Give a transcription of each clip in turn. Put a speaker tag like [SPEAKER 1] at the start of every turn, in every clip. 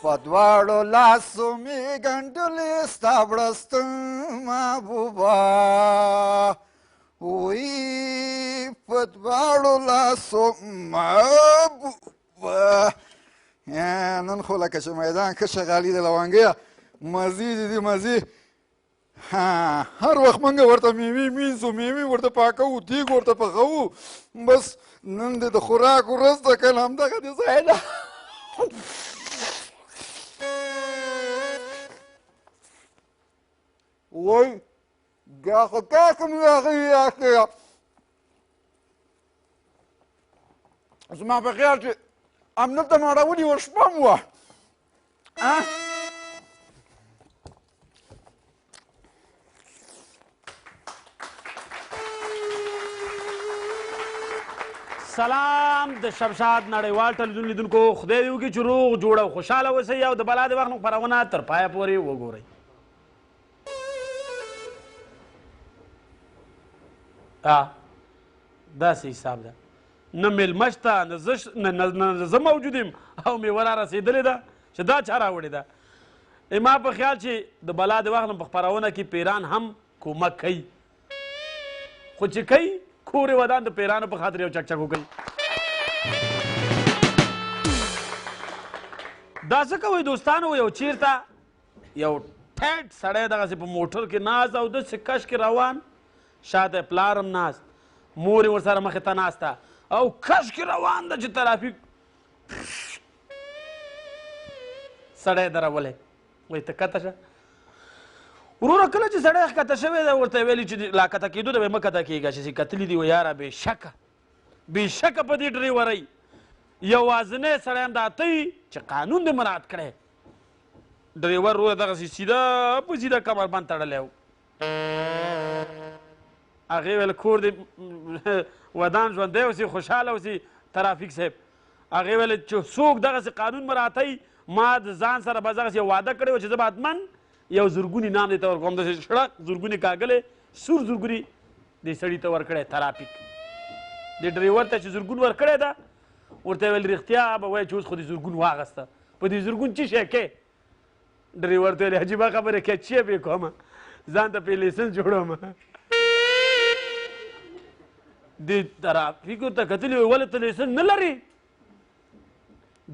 [SPEAKER 1] په دواړو لاسو مې ګنډلې ستا بړستن محبوبه، وی په دواړو لاسو محبوبه. نن خو لکه چې میدان ښه شغالي دی لونګیه، مزې دي دي مزې. هر وخت موږ ورته میوې مینځو، میوې ورته پاکوو، دیګ ورته پخوو، بس نن دې د خوراک ورځ ده که نه همدغه دې ځای ده. وای بیا خو تاسو مې هغې یاد زما په خیال چې همدلته مې اړولي وه، شپه مو وه.
[SPEAKER 2] سلام د شمشاد نړیوال ټلویزیون لیدونکو، خدای دې وکړي چې روغ جوړ او خوشحاله اوسئ او د بلا د وخت خپرونه تر پایه پورې وګورئ. داسې حساب ده، نه مېلمه شته، نه زه موجود یم او مېوه را رسېدلې ده چې دا چا راوړې ده. ما په خیال چې د بلا د وخت په خپرونه کې پیران هم کومک کوي، خو چې کوي کور یې ودان د پیرانو په خاطر یو چکچک وکړي. دا څه کوئ دوستانو؟ یو چیرته یو ټیټ سړی دغسې په موټر کې ناست او داسې کش کې روان، شاته یې پلار هم ناست، مور یې ورسره مخې ته ناسته او کش کې روان ده چې ترافیک سړی درولی. وایي ته کته شه وروره. کله چې سړی ښکته شوی دی ورته یې ویلي چې لا کته کېدو ته به مه کته کېږه، چې کتلي دي. وایي یاره بېشکه بېشکه په دې ډریورۍ یوازنی سړی هم دا ته یې چې قانون دې مراعات کړی. ډریور وروره دغسې سیده په سیده کمربند تړلی و. هغې ویل کور دې ودان، ژوندی اوسې، خوشحاله اوسې ترافیک صاحب. هغې ویل چې څوک دغسې قانون مراعاتوي، ما د ځان سره به دغسې یو وعده کړې وه چې زه به حتما یو زرګوني نام دې ته ورکوم. داسې شړق زرګوني کاږلی سور زرګوني دې سړي ته ورکړی ترافیک. دې ډریور ته چې زرګون ورکړی ده ورته یې ویل رښتیا به وایې چې اوس خو دې زرګون واغسته، په دې زرګون څه شی کوې؟ ډریور ته ویل عجیبه خبره کوې، چیې پرې کوم، ځان ته پرې لیسنس جوړوم. دې ترافیک ورته کتلي وایي ولې ته لیسنس نه لرې؟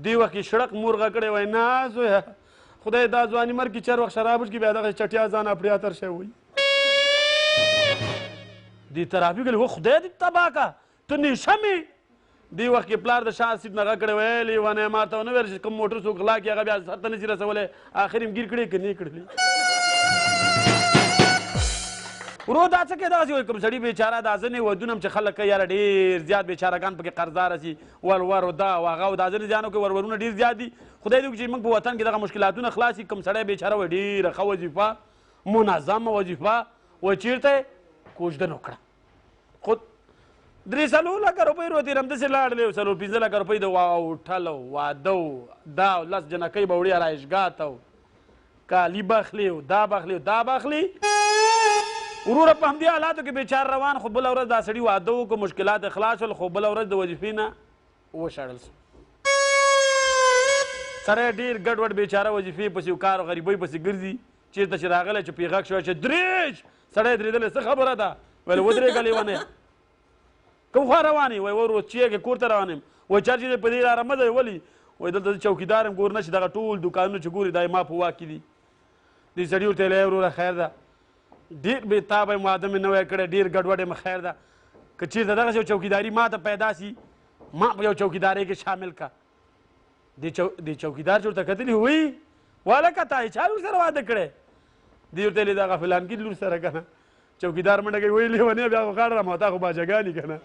[SPEAKER 2] دې وخت کې شړق مور غږ کړی وایي نه زویه خدای دا ځواني مرګ کې چې هر وخت شراب وڅښي بیا دغه چټیا ځان اپړیا تر شی وایي. دې ترافیک ویل خدای دې تباه که ته نیشه مې. دې وخت کې پلار د شا سیټ نه غږ کړی وایي لیونی ما ته ونه ویل چې کوم موټر څوک غلا کړي هغه بیا سر ته نه شي رسولی، اخر یې ګیر کړی که نه یې کړلي. ورو دا څه کوې دغسې وایي کوم سړي بېچاره دا ځینې ودونه هم چې خلک کوي یاره ډېر زیات بېچارهګان پکې قرضداره سي، ورور او دا او هغه او دا ځینې ځایانو کې ورورونه ډېر زیات دي. خدای دې وکړي چې موږ په وطن کې دغه مشکلاتونه خلاص کړي. کوم سړی بېچاره وایي ډېره ښه وظیفه، منظمه وظیفه، وایي چېرته یې کوژدن وکړه، خو 3-4 لکه روپۍ روتې همداسې لاړلې او 4-5 لکه روپۍ د هوټل او واده او دا او لس جنکۍ به وړي ارایشګاه ته او کالي به اخلي او دا به اخلي او دا به اخلي. وروره په همدې حالاتو کې بېچاره روان، خو بله ورځ دا سړي واده وکړو، مشکلات یې خلاص شول، خو بله ورځ د وظیفې نه وشړل شو. سړی ډېر ګډوډ بېچاره وظیفې پسې او کار او غریبۍ پسې ګرځي، چېرته چې راغلی چې پرې غږ شوی چې درېږ، سړی درېدلی څه خبره ده؟ ویل ودرېږه لېونی، کوم خوا روان یې؟ وایي ورور چیرې کور ته روان یم. وایي چا چې په دې لاره مه ځئ، ولې؟ وایي دلته زه چوکیدار یم، ګور نه چې دغه ټول دوکانونه چې ګوري دا یې ما په واک کې دي. دې سړي ورته ویل وروره خیر ده، ډېر بېتابه یم، واده مې نوی کړی، ډېر ګډوډ یم، خیر ده، که چېرته دغسې یو چوکیداري ما ته پیدا سي ما په یو چوکیدارۍ کې شامل که. دې چوکیدار چې ورته کتلي وایي والکه تا یې چا لور سره واده کړی؟ دې ورته ویلي دغه فلانکي لور سره که نه. چوکیدار منډه کوي وایي لېونیه بیا خو غاړه راماته خو باجهګانې که نه.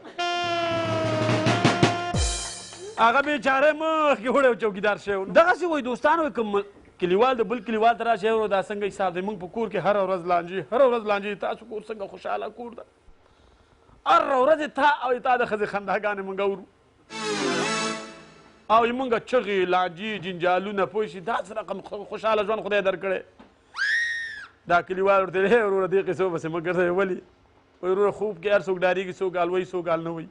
[SPEAKER 2] هغه بېچاره مخکې وړی چوکیدار شوی. دغسې وایي دوستان، وایي کوم کلیوال د بل کلیوال ته راشي وروره دا څنګه حساب دی، موږ په کور کې هره ورځ لانجې، هره ورځ لانجې، تاسو کور څنګه خوشحاله کور ده، هره ورځ تا او تا د ښځې خنداګانې موږ اورو او موږ چغې لانجې جنجالونه پوه شي، داسې رقم خوشحاله ژوند خدای درکړی. دا کلیوال ورته ویل وروره دې قصو پسې مه ګرځئ، ولې؟ وایي وروره خوب کې هر څوک ډارېږي، څوک حال وایي، څوک حال نه وایي،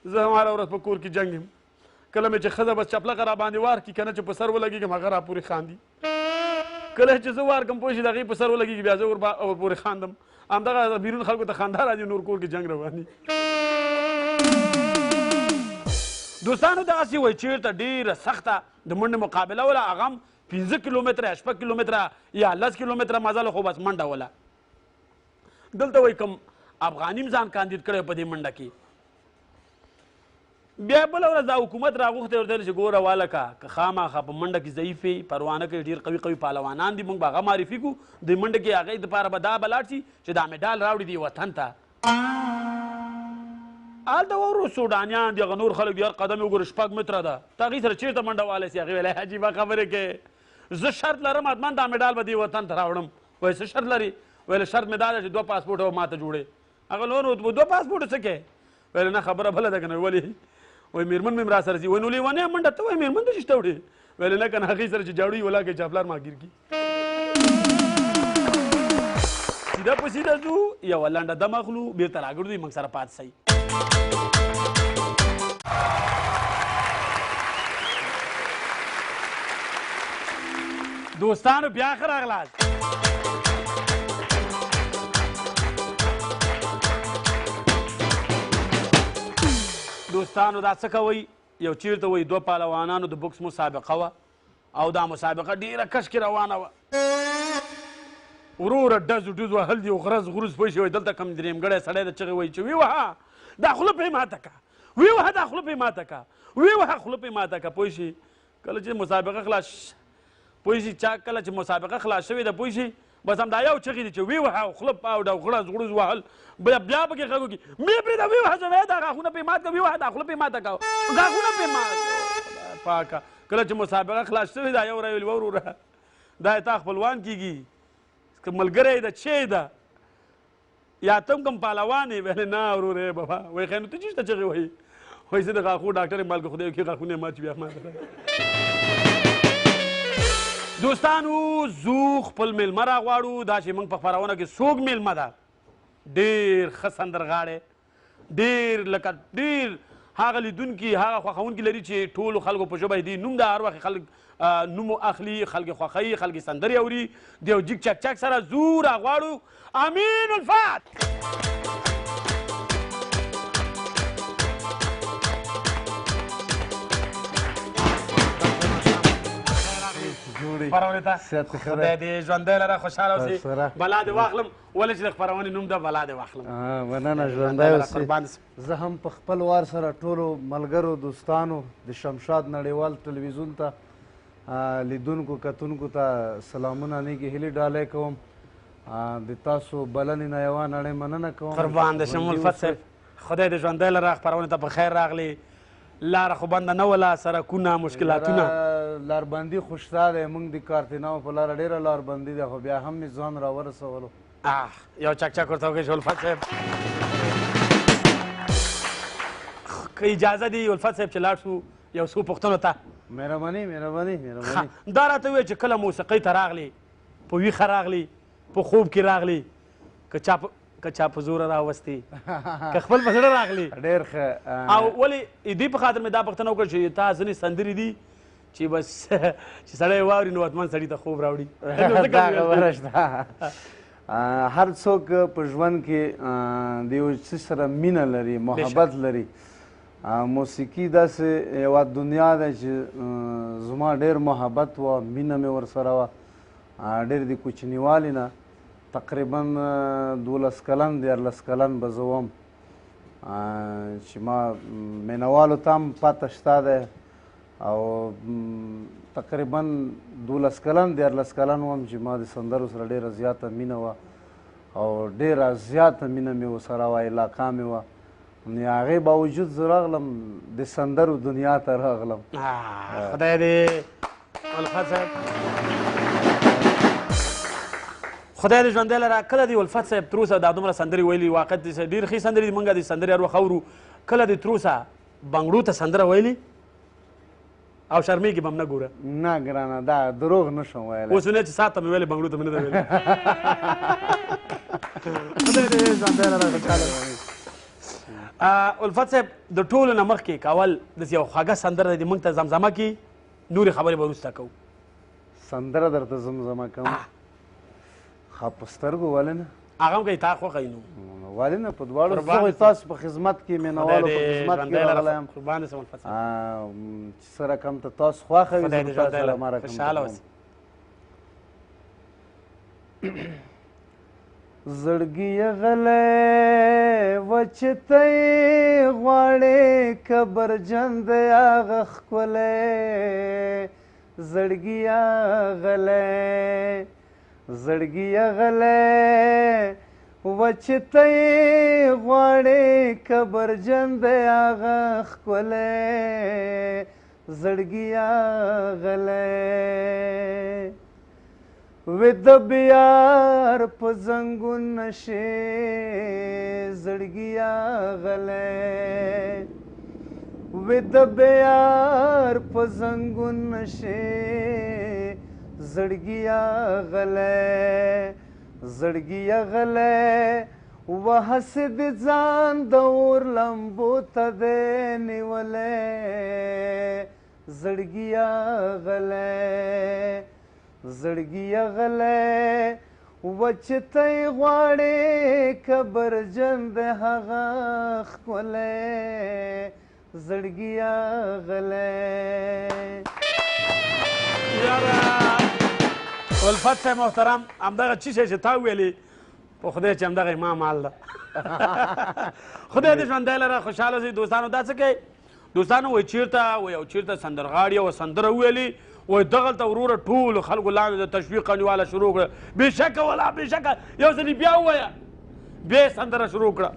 [SPEAKER 2] زه هم هره ورځ په کور کې جنګ یم، کله مې چې ښځه بس چپلکه را باندې وار کړي که نه چې په سر ولګېږم هغه را پورې خاندي. کله چې زه وار کړم پوه شي د هغې په سر ولګېږي بیا زه ورپورې خاندم. همدغه بیرون خلکو ته خندا راځي، نور کور کې جنګ روان دي. دوستانو دغسې وایي چېرته ډېره سخته د منډې مقابله وله، هغه هم 5 کیلومتره یا 6 کیلومتره یا 10 کیلومتره مزل خو بس منډه وله. دلته وایي کوم افغاني هم ځان کاندید کړی په دې منډه کې. بیا بله ورځ دا حکومت راغوښتی ورته ویل چې ګوره والکه که خامخا په منډه کې ضعیف یې پروا نه کوي، ډېر قوي قوي پهلوانان دي، موږ به هغه معرفي کړو. دې منډه کې هغې دپاره به دا به لاړ شي چې دا مډال راوړي دې وطن ته. هلته ورو سوډانیان دي، هغه نور خلک دي، هر قدم یې وګوره 6 متره ده، ته هغې سره چېرته منډه والی سي؟ هغې ویل عجیبه خبرې کوې، زه شرط لرم حتما دا مډال به دې وطن ته راوړم. وایي څه شرط لري؟ ویل شرط مې دا دی چې 2 پاسپورټه به ماته جوړې. هغه نور 2 پاسپورټه څه کوې؟ ویل نه خبره بله ده که نه. ولې؟ وایي مېرمن مې هم راسره ځي. وایي نو لېونی منډه ته وایي مېرمن دې چېرته وړې؟ ویل نه که نه هغې سره چې جاړو یې ولاکه چې پلار ما ګیر کړي. سیده په سیده ځو، یوه لنډه دم اخلو، بېرته راګرځو، موږ سره پاتې سئ. دوستانو بیا ښه راغلاست. دوستانو دا څه کوئ؟ یو چیرته وایي 2 پهلوانانو د بوکس مسابقه وه او دا مسابقه ډېره کش کې روانه وه. وروره ډز ډز وهل دي او غرز غروز پوه شي. وایي دلته کوم درېیمګړی سړی د چغې وایي چې ویې وهه دا خوله پرې ماته که، ویې وهه دا خوله پرې ماته که، ویې وهه خوله پرې ماته که. پوه شي کله چې مسابقه خلاص پوه شي چا کله چې مسابقه خلاص شوې ده پوه شي بس همدا یو چغې دي چې ویې وهه او خوله او دا غړز غړوز وهل، بیا پکې غږ وکړي مې پرېږده ویې وهه زویه دا غاښونه پرې مات کړه، ویې وهه دا خوله پرې ماته که، غاښونه پرې مات کړه. پاکه کله چې مسابقه خلاص شوې ده یو راویل وروره دا یې تا خپلوان کېږي که ملګری ده چې ده یا ته هم کوم پهلوان یې؟ ویل نه وروره بابا. وایي ښه نو ته چېرته چغې وهې؟ وایي زه د غاښو ډاکټر یم، بلکې خدای وکړي غاښونه یې مات شي بیا ماته. دوستانو زو خپل مېلمه راغواړو. دا چې موږ په خپرونه کې څوک مېلمه ده، ډېر ښه سندرغاړی، ډېر لکه ډېر هغه لیدونکي هغه خوښوونکي لري چې ټولو خلکو په ژبه یې دي نوم ده، هر وخت خلک نوم اخلي، خلک یې خوښوي، خلک یې سندرې اوري. د یو جیګ چک چک سره زو راغواړو امین الفت. خپرونې ته خدای دې ژوندی لره، خوشحاله اوسې. بلا دې واخلم، ولې چې د خپرونې نوم ده بلا دې واخلم.
[SPEAKER 3] مننه، ژوندی اوسې. زه هم په خپل وار سره ټولو ملګرو دوستانو د شمشاد نړیوال تلویزیون ته لیدونکو کتونکو ته سلامونه نیکې هیلې ډالۍ کوم. د تاسو بلنې نه یوه نړۍ مننه کوم.
[SPEAKER 2] قربان دې شم الفت صاحب، خدای دې ژوندی لره. خپرونې ته په خیر راغلې. لاره خو بنده نه وله، سرکونه مشکلاتونه
[SPEAKER 3] لاربندي خو شته دی، موږ د کارتیناو په لاره ډېره لاربندي ده، خو بیا هم مې ځان راورسولو.
[SPEAKER 2] یو چک چک ورته وکړئ الفت صاحب. که اجازه دی الفت صاحب چې لاړ شو یو څو پوښتنو ته.
[SPEAKER 3] مهرباني مهرباني مهرباني.
[SPEAKER 2] دا راته ووایه چې کله موسیقۍ ته راغلې، په ویښه راغلې، په خوب کې راغلې، که چا په زوره راوستې، که خپل په زړه راغلې؟
[SPEAKER 3] ډېر ښه.
[SPEAKER 2] او ولې دې په خاطر مې دا پوښتنه وکړه چې تا ځینې سندرې دي چې بس چې سړی واوري نو حتما سړي ته خوب راوړي.
[SPEAKER 3] دا خبره شته. هر څوک په ژوند کې د یو څه سره مینه لري، محبت لري. موسیقي داسې یوه دنیا ده چې زما ډېر محبت وه، مینه مې ورسره وه، ډېر د کوچنیوالي نه تقریبا 12 کلن 13 کلن به زه وم چې ما مینوالو ته هم پته شته دی، او تقریبا 12 کلن 13 کلن وم چې ما د سندرو سره ډېره زیاته مینه وه او ډېره زیاته مینه مې ورسره وه، علاقه مې وه. نو هغې باوجود زه راغلم د سندرو دنیا ته راغلم.
[SPEAKER 2] خدای دې الفت صاحب خدای دې ژوندی لره. کله دې الفت صاحب تر اوسه دا دومره سندرې ویلي، واقعیت دې ډېرې ښې سندرې دي، موږ دې سندرې هر وخت اورو، کله دې تر اوسه بنګړو ته سندره ویلي او شرمېږي به هم نه؟ ګوره
[SPEAKER 3] نه ګرانه، دا دروغ نه شم ویلی.
[SPEAKER 2] اوس نه چې ساعت ته مې ویلې بنګړو ته مې نه ده ویلې. خدای دې ژوندی لره، خوشحاله. الفت صاحب د ټولو نه مخکې که اول داسې یوه خوږه سندره دې موږ ته زمزمه کړي، نورې خبرې به وروسته کوو.
[SPEAKER 3] سندره درته زمزمه کوم؟ ښه، په سترګو ولې نه؟
[SPEAKER 2] هغه هم که تا خوښه وي نو.
[SPEAKER 3] ولې نه، په دواړو. زه خو تاسو په خدمت کې، مینهوالو په خدمت کې راغلی یم.
[SPEAKER 2] قربان دې شم الفت صاحب.
[SPEAKER 3] چې څه رقم ته تاسو خوښه وي، زه به تاسو سره ما رقم.
[SPEAKER 2] خوشحاله اوسې.
[SPEAKER 3] زړګیه غلی وه چې ته یې غواړې، کبرجن دی هغه ښکلی. زړګیه غلی، زړګیه غلی وه چې ته یې غواړې، کبرجن دی هغه ښکلی. زړګیه غلی وې د بیار په زنګون نشې. زړګیه غلی وې د بیار په زنګون نشې. زړګیه غلی، زړګیه غلی وه هسې د ځان د اور لمبو ته دی نیولی. زړګیه غلی، زړګیه غلی وه چې ته یې غواړې، کبرجن دی هغه ښکلی. زړګیه غلی.
[SPEAKER 2] یاره الفت صاحب محترم، همدغه څه شی چې تا وویلې، په خدای چې همدغه ما مال ده. خدای دې ژوندی لره، خوشحاله اوسئ. دوستانو دا څه کوي؟ دوستانو وایي چېرته وایي او چېرته سندرغاړي او سندره وویلې، وایي دغلته وروره ټولو خلکو لاندې د تشویق نیواله شروع کړه. بېشکه ولا بېشکه، یو ځلې بیا ووایه. بیا یې سندره شروع کړه،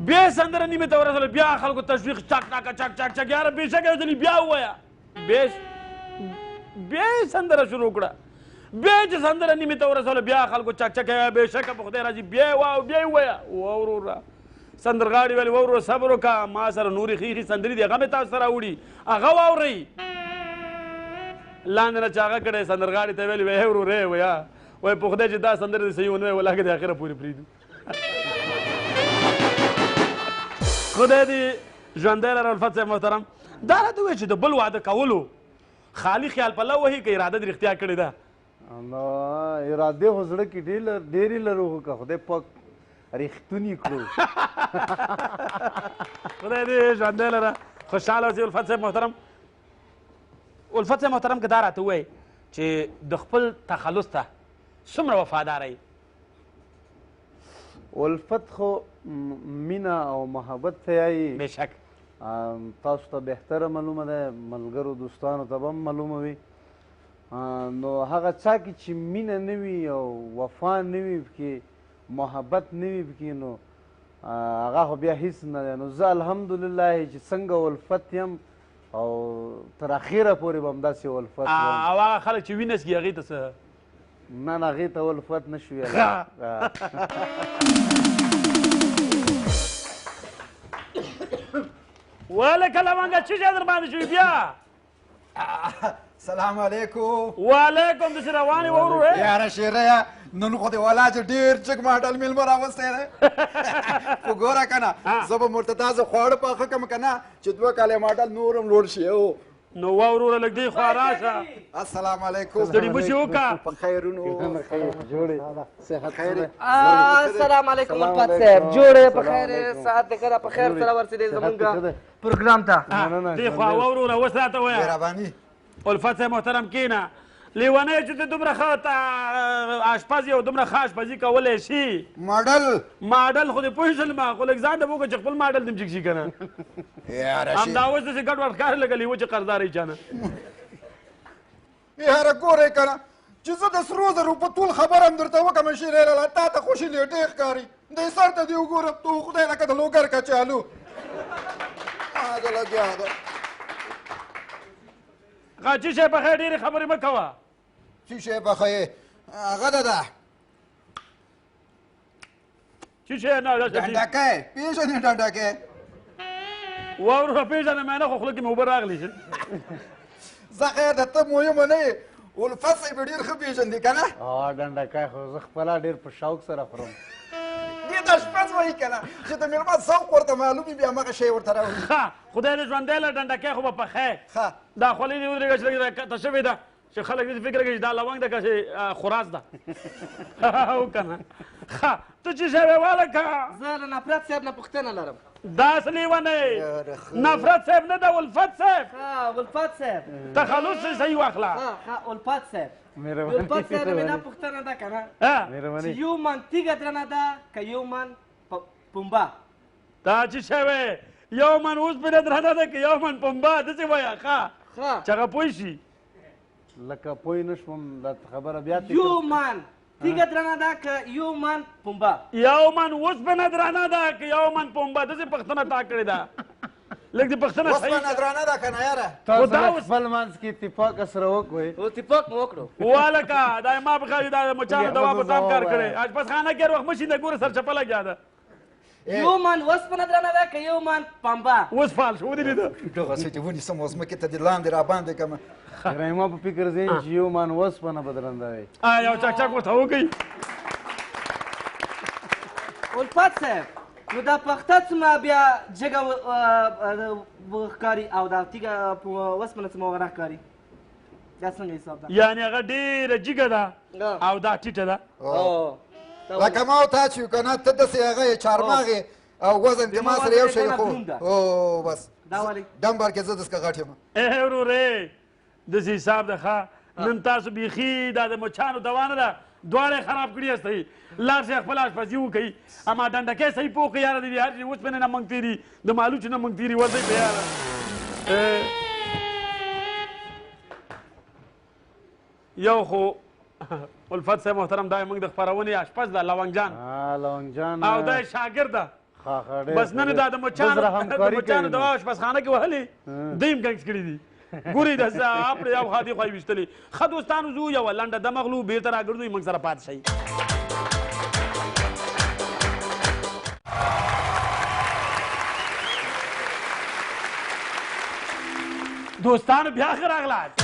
[SPEAKER 2] بیا یې سندره نیمې ته ورسوله، بیا خلکو تشویق چک چک چک چک چک. یاره بېشکه یو ځلې بیا ووایه. بیا یې سندره شروع کړه، بیا چې سندره نیمې ته ورسوله، بیا خلکو چک چک بېشکه په خدای راځي، بیا یې واو بیا یې ووایه. وروره سندرغاړي ویل وروره صبر وکړه، ما سره نورې ښې ښې سندرې دي، هغه مې تاسو ته راوړي، هغه واورئ. لاندې نه چې هغه کړی سندرغاړي ته ویلي وایي وروره وایه، وایي په خدای چې دا سندرې دې صحیح ونه وایي، ولاکه دې اخره پورې پرېږدو. خدای دې ژوندی لره الفت صاحب محترم. دا راته ووایه چې د بل واده کولو خالي خیال پلو وهي که اراده دې رښتیا کړې ده؟
[SPEAKER 3] نو ارادې خو زړه کې ډېرې لرو، خو که خدای پاک رښتوني کړو.
[SPEAKER 2] خدای دې ژوندی لره، خوشحاله اوسې الفت صاحب محترم. الفت صاحب محترم، که دا راته ووایې چې د خپل تخلص ته څومره وفادار یې؟
[SPEAKER 3] الفت خو مینه او محبت ته یایي.
[SPEAKER 2] بېشک.
[SPEAKER 3] تاسو ته بهتره معلومه ده، ملګرو دوستانو ته به هم معلومه وي. نو هغه چا کې چې مینه نه وي او وفا نه وي پکې، محبت نه وي پکې، نو هغه خو بیا هیڅ نه دی. نو زه الحمدلله چې څنګه الفت یم او تر اخره پورې به همداسې الفت وم.
[SPEAKER 2] او هغه خلک چې وینه څکي هغې ته څه؟
[SPEAKER 3] نه نه، هغې ته الفت نه شو ویلی.
[SPEAKER 2] ولکه لونګه څه شی در باندې شوي بیا؟
[SPEAKER 1] سلام علیکم.
[SPEAKER 2] وعلیکم. داسې روان یې وروره؟
[SPEAKER 1] یاره شیریه، نن خو دې ولا چې ډېر چک ماډل مېلمه راوستی دی. خو ګوره که نه، زه به ورته تاسو خواړه پاخه کړم که نه چې 2 کاله ماډل نور هم لوړ شي.
[SPEAKER 2] نو وروره لږ دې خوا راشه.
[SPEAKER 1] السلام علیکم.
[SPEAKER 2] ستړي مشي وکړه.
[SPEAKER 1] په خیرونو.
[SPEAKER 3] جوړې صحت ښه دی؟
[SPEAKER 4] السلام علیکم الفت صاحب، جوړې په خیر، صحت دې ښه ده؟ په خیر سره ورسېدې زمونږ پروګرام ته.
[SPEAKER 2] دې خوا وروره اوس راته ووایه.
[SPEAKER 1] مهرباني.
[SPEAKER 2] الفت صاحب محترم کښېنه. لیونی چې ته دومره ښه آشپز یې او دومره ښه آشپزي کولی شي.
[SPEAKER 1] ماډل
[SPEAKER 2] ماډل خو دې پوه شول ما، خو لږ ځان ته وګوره چې خپل ماډل دې هم چک شي که نه. همدا اوس داسې ګډوډ ښکاري لکه لیوه چې قرضدار یې چا نه.
[SPEAKER 1] یاره ګورې که نه چې زه د سرو زرو په طول خبره هم درته وکړم شیرې لالا، تا ته خوشي لیټې ښکاري. دې سر ته دې وګوره، تو خدای لکه د لوګر کچالو. ما لګیا ده.
[SPEAKER 2] څه شی پخې؟ ډېرې خبرې مه کوه.
[SPEAKER 1] څه شی پخې؟ هغه ده ده.
[SPEAKER 2] څه شی؟ نه
[SPEAKER 1] ډنډکی پېژنې؟ ډنډکی
[SPEAKER 2] وروره پېژنم نه، خو خوله کې مې اوبه راغلې.
[SPEAKER 1] زه خیر ده، ته مهمه نه یې. الفت صاحب ډېر ښه پېژندې که نه؟
[SPEAKER 3] ډنډکی خو زه خپله ډېر په شوق سره خورم.
[SPEAKER 1] دې ته اشپز وایي که نه چې د مېلمه ذوق ورته معلوم وي، بیا هماغه شی ورته راوړي.
[SPEAKER 2] ښه، خدای دې ژوندی له ډنډکۍ خو به پخې.
[SPEAKER 1] ښه.
[SPEAKER 2] دا خولۍ دې ودرېږه چې لږ راکښته شوې ده چې خلک دې فکر کوي چې دا لونګ ده که چې خوراس ده. او که نه؟ ښه، ته چې شی وې والکه.
[SPEAKER 4] زه له نفرت صاحب نه پوښتنه لرم.
[SPEAKER 2] دا څه لیونی؟ نفرت صاحب نه ده، الفت صاحب.
[SPEAKER 4] ښه، الفت صاحب.
[SPEAKER 2] تخلص یې صحیح واخله.
[SPEAKER 4] ښه ښه، الفت صاحب.
[SPEAKER 3] مهرباني.
[SPEAKER 4] الفت صاحب مې دا پوښتنه ده که نه چې یو من تیږه درنه ده که یو من پنبه؟
[SPEAKER 2] دا چې شی وې؟ یو من اوسپنه درنه ده که یو من پنبه؟ داسې وایه. ښه، چې هغه پوه شي.
[SPEAKER 3] لکه پوه نه شوم دا خبره بیا.
[SPEAKER 4] یو من تیږه درنه ده که یو من پنبه؟
[SPEAKER 2] یو من اوسپنه درنه ده که یو من پنبه؟ داسې پوښتنه تا کړې ده. لږ دې پوښتنه صحیح.
[SPEAKER 1] اوسپنه درنه ده که نه یاره؟
[SPEAKER 3] تاسو خپل منځ کې اتفاق سره وکړئ.
[SPEAKER 4] اتفاق مو وکړو.
[SPEAKER 2] والکه دا ما په خیال دا مچانو دوا په تام کار کړی. آشپزخانه کې هر وخت مشي نه ګوره سرچپه لګیا ده.
[SPEAKER 4] یو من اوسپنه درنه ده که یو من پنبه؟
[SPEAKER 2] اوس فعال شو، ودې لیده.
[SPEAKER 1] دغسې دې ونیسم او ځمکې ته دې لاندې راباندې کړم.
[SPEAKER 3] رحیمه په فکر ذهن چې یو من اوسپنه به درنده وي.
[SPEAKER 2] یو چکچک ورته وکړئ.
[SPEAKER 4] الفت صاحب، نو دا پخته څومره بیا جګه ښکاري او دا تیږه اوسپنه څومره غره ښکاري؟ دا څنګه حساب ده؟
[SPEAKER 2] یعنې هغه ډېره جګه ده او دا ټیټه ده.
[SPEAKER 1] لکه ما او تا چې یو که نه، ته داسې هغه یې چارماغ یې او وزن دې ما سره یو شی خو او بس ډمبر کې زه داسې غټ یم.
[SPEAKER 2] ای ورورې، داسې حساب ده. ښه، نن تاسو بیخي دا د مچانو دوا نه ده، دواړه یې خراب کړي یاستئ. لاړ شئ خپله اشپزي وکړئ، اما ډنډکی صحیح پوه کړئ یاره. د دې هر شي اوسپنې نه موږ تېري، د مالوچو نه موږ تېري. ورځئ په یاره. یو خو الفت صاحب محترم، دا موږ د خپرونې اشپز ده، لونګ جان.
[SPEAKER 3] لونګ جان.
[SPEAKER 2] او دا یې شاګرد ده. بس نن دا د مچانو دوا اشپزخانه کې وهلې، دوی هم ګنګس کړي دي. ګورئ داسې اپړې یو خوا دې خوا یې ویشتلې. ښه دوستانو، ځو یوه لنډه دمه غلو، بېرته راګرځو، موږ سره پاتې شئ. دوستانو بیا ښه راغلاست.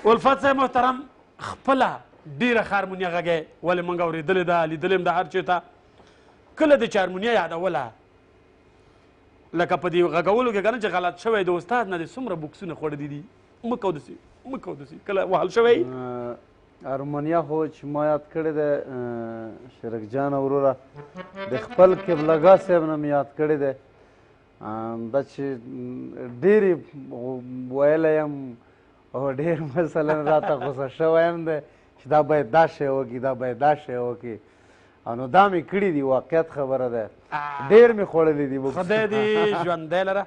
[SPEAKER 2] الفت صاحب محترم، خپله ډېره ښه هارمونیه غږی، ولې موږ اورېدلې ده، لیدلې هم ده هر چېرته. کله د چارمونیه یادوله، لکه په دې غږولو کې که نه چې غلط شوی د استاد نه دې څومره بکسونه خوړلي دي؟ مه کوه داسې، مه کوه داسې. کله وهل شوی؟
[SPEAKER 3] هارمونیه خو چې ما یاد کړې ده شرک جان وروره، د خپل قبلهګاه صاحب نه مې یاد کړې ده. دا چې ډېرې ویلی یم او ډېر مثلا راته غوسه شوی هم دی چې دا باید دا شی وکړي، دا باید دا شی وکړي. نو دا مې کړي دي، واقعیت خبره ده، ډېر مې خوړلي دي.
[SPEAKER 2] خدای دې ژوندی لره.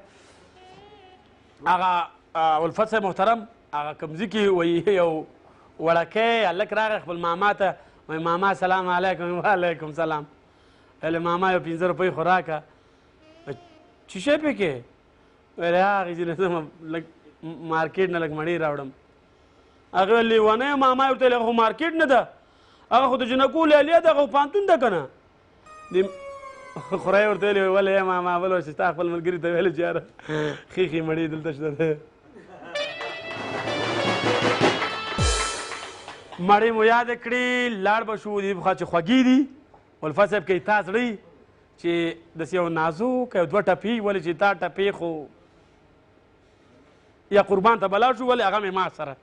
[SPEAKER 2] هغه الفت صاحب محترم، هغه کوم ځای کې وایي یو وړکی هلک راغی خپل ماما ته، وایي ماما سلام علیکم. وعلیکم سلام. ویل ماما یو 5 روپۍ خو راکړه. چې شی پې کې؟ ویل هغې چې نه ځم لږ مارکیټ نه لږ مڼې راوړم. هغه ویل لیونی ماما یې ورته ویل هغه خو مارکیټ نه ده، هغه خو د جینکو لیلیه ده، هغه خو پوهنتون ده که نه. خورا یې ورته ویلي ولې ماما بل ورځ چې ستا خپل ملګري ته ویلي چې یاره ښې ښې مڼې دلته شته ده. مڼې مو یاده کړې، لاړ به شو دې پخوا چې خوږې دي. الفت صاحب که تا زړه چې داسې یو نازک یو دوه ټپې، ولې چې تا ټپې خو یا قربان ته به لاړ شو، ولې هغه مې ما سره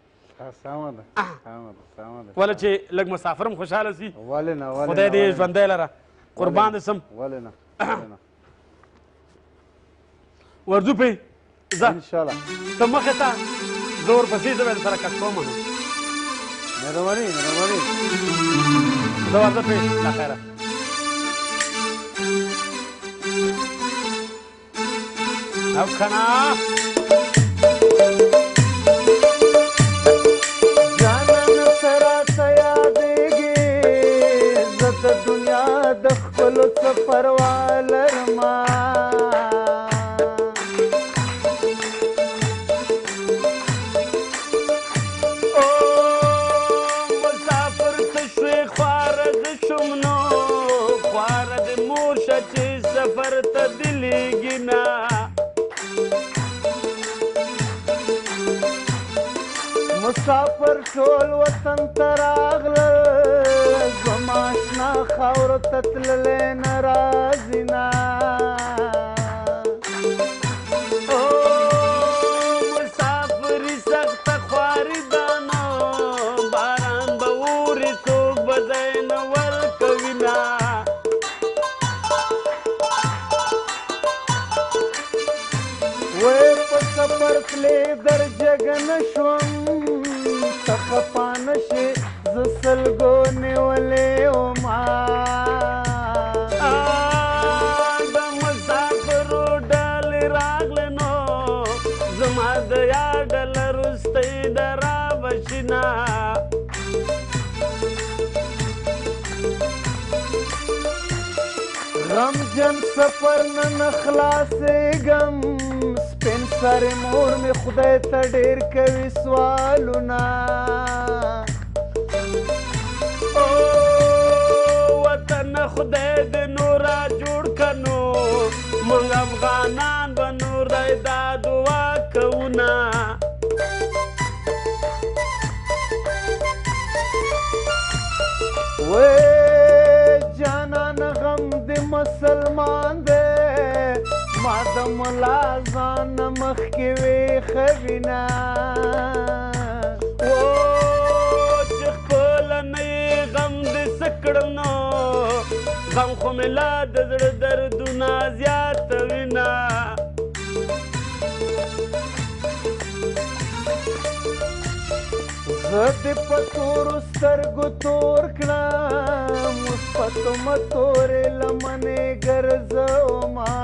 [SPEAKER 3] سمه ده، سمه ده، سمه ده.
[SPEAKER 2] ولې چې لږ مسافر هم خوشحاله سي.
[SPEAKER 3] ولې نه، ولې
[SPEAKER 2] خدای دې ژوندی لره، قربان دې سم.
[SPEAKER 3] ولې نه، ولې نه.
[SPEAKER 2] ورځو پې ځه
[SPEAKER 3] انشاءالله.
[SPEAKER 2] ته مخې ته، زه ورپسې زه به در سره کش کوم.
[SPEAKER 3] مهرباني، مهرباني.
[SPEAKER 2] زه ورځه پې له خیره. او که نه
[SPEAKER 3] دنیا د خپلو څه پروا لرمه.
[SPEAKER 2] او مسافر ته شوې خواره زه شوم، نو خواره د مور شه چې سفر ته دې لېږي نه.
[SPEAKER 3] مسافر ټول وطن ته راغلل، زما اشنا خاورو ته تللی نه راځي نه.
[SPEAKER 2] مسافري سخته خواري ده نو باران به اوري، څوک به ځای نه ورکوي نه.
[SPEAKER 3] وی په سفر تلې در جګه نه شوم، ته خفه نه شې زه سلګو نیولې ومه.
[SPEAKER 2] د مسافرو ډلې راغلې نو زما د یار ډله وروستۍ ده رابه شي نه.
[SPEAKER 3] غمجن سفر نه نه خلاصېږم، سپین سرې مور مې خدای ته ډېر کوي سوالونه.
[SPEAKER 2] او وطن خدای دې نور را جوړ که نو موږ افغانان به نور دی دا دعا کوو نه.
[SPEAKER 3] وی جانان غم دې مسلمان دی، ما د ملا ځان نه مخکې ویښوي نه.
[SPEAKER 2] و چې خپله نه یې غم دې څه کړم نو غم خو مې لا د زړه دردونه زیاتوي نه.
[SPEAKER 3] زه دې په تورو سترګو تور کړم، اوس په کومه تورې لمنې ګرځومه.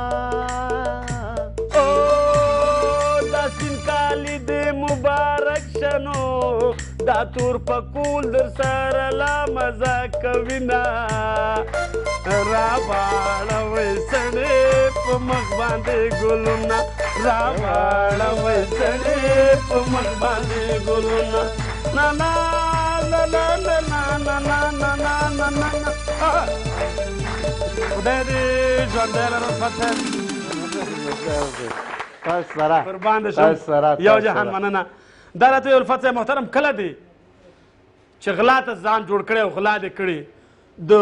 [SPEAKER 2] او دا سپین کالي دې مبارک شه نو دا تور پکول در سره لا مزه کوي نه. راواړوئ سړې په مخ باندې ګلونه، راواړوئ سړې په مخ باندې ګلونه. نا نا لا لا لا نا نا نا نا نا نا نا نا. خدای دې ژوندی لره فتح. قربان دې شم، یو جهان مننه. دا راته الفت صاحب محترم، کله دی چې غلا ته ځان جوړ کړی او غلا دې کړې، د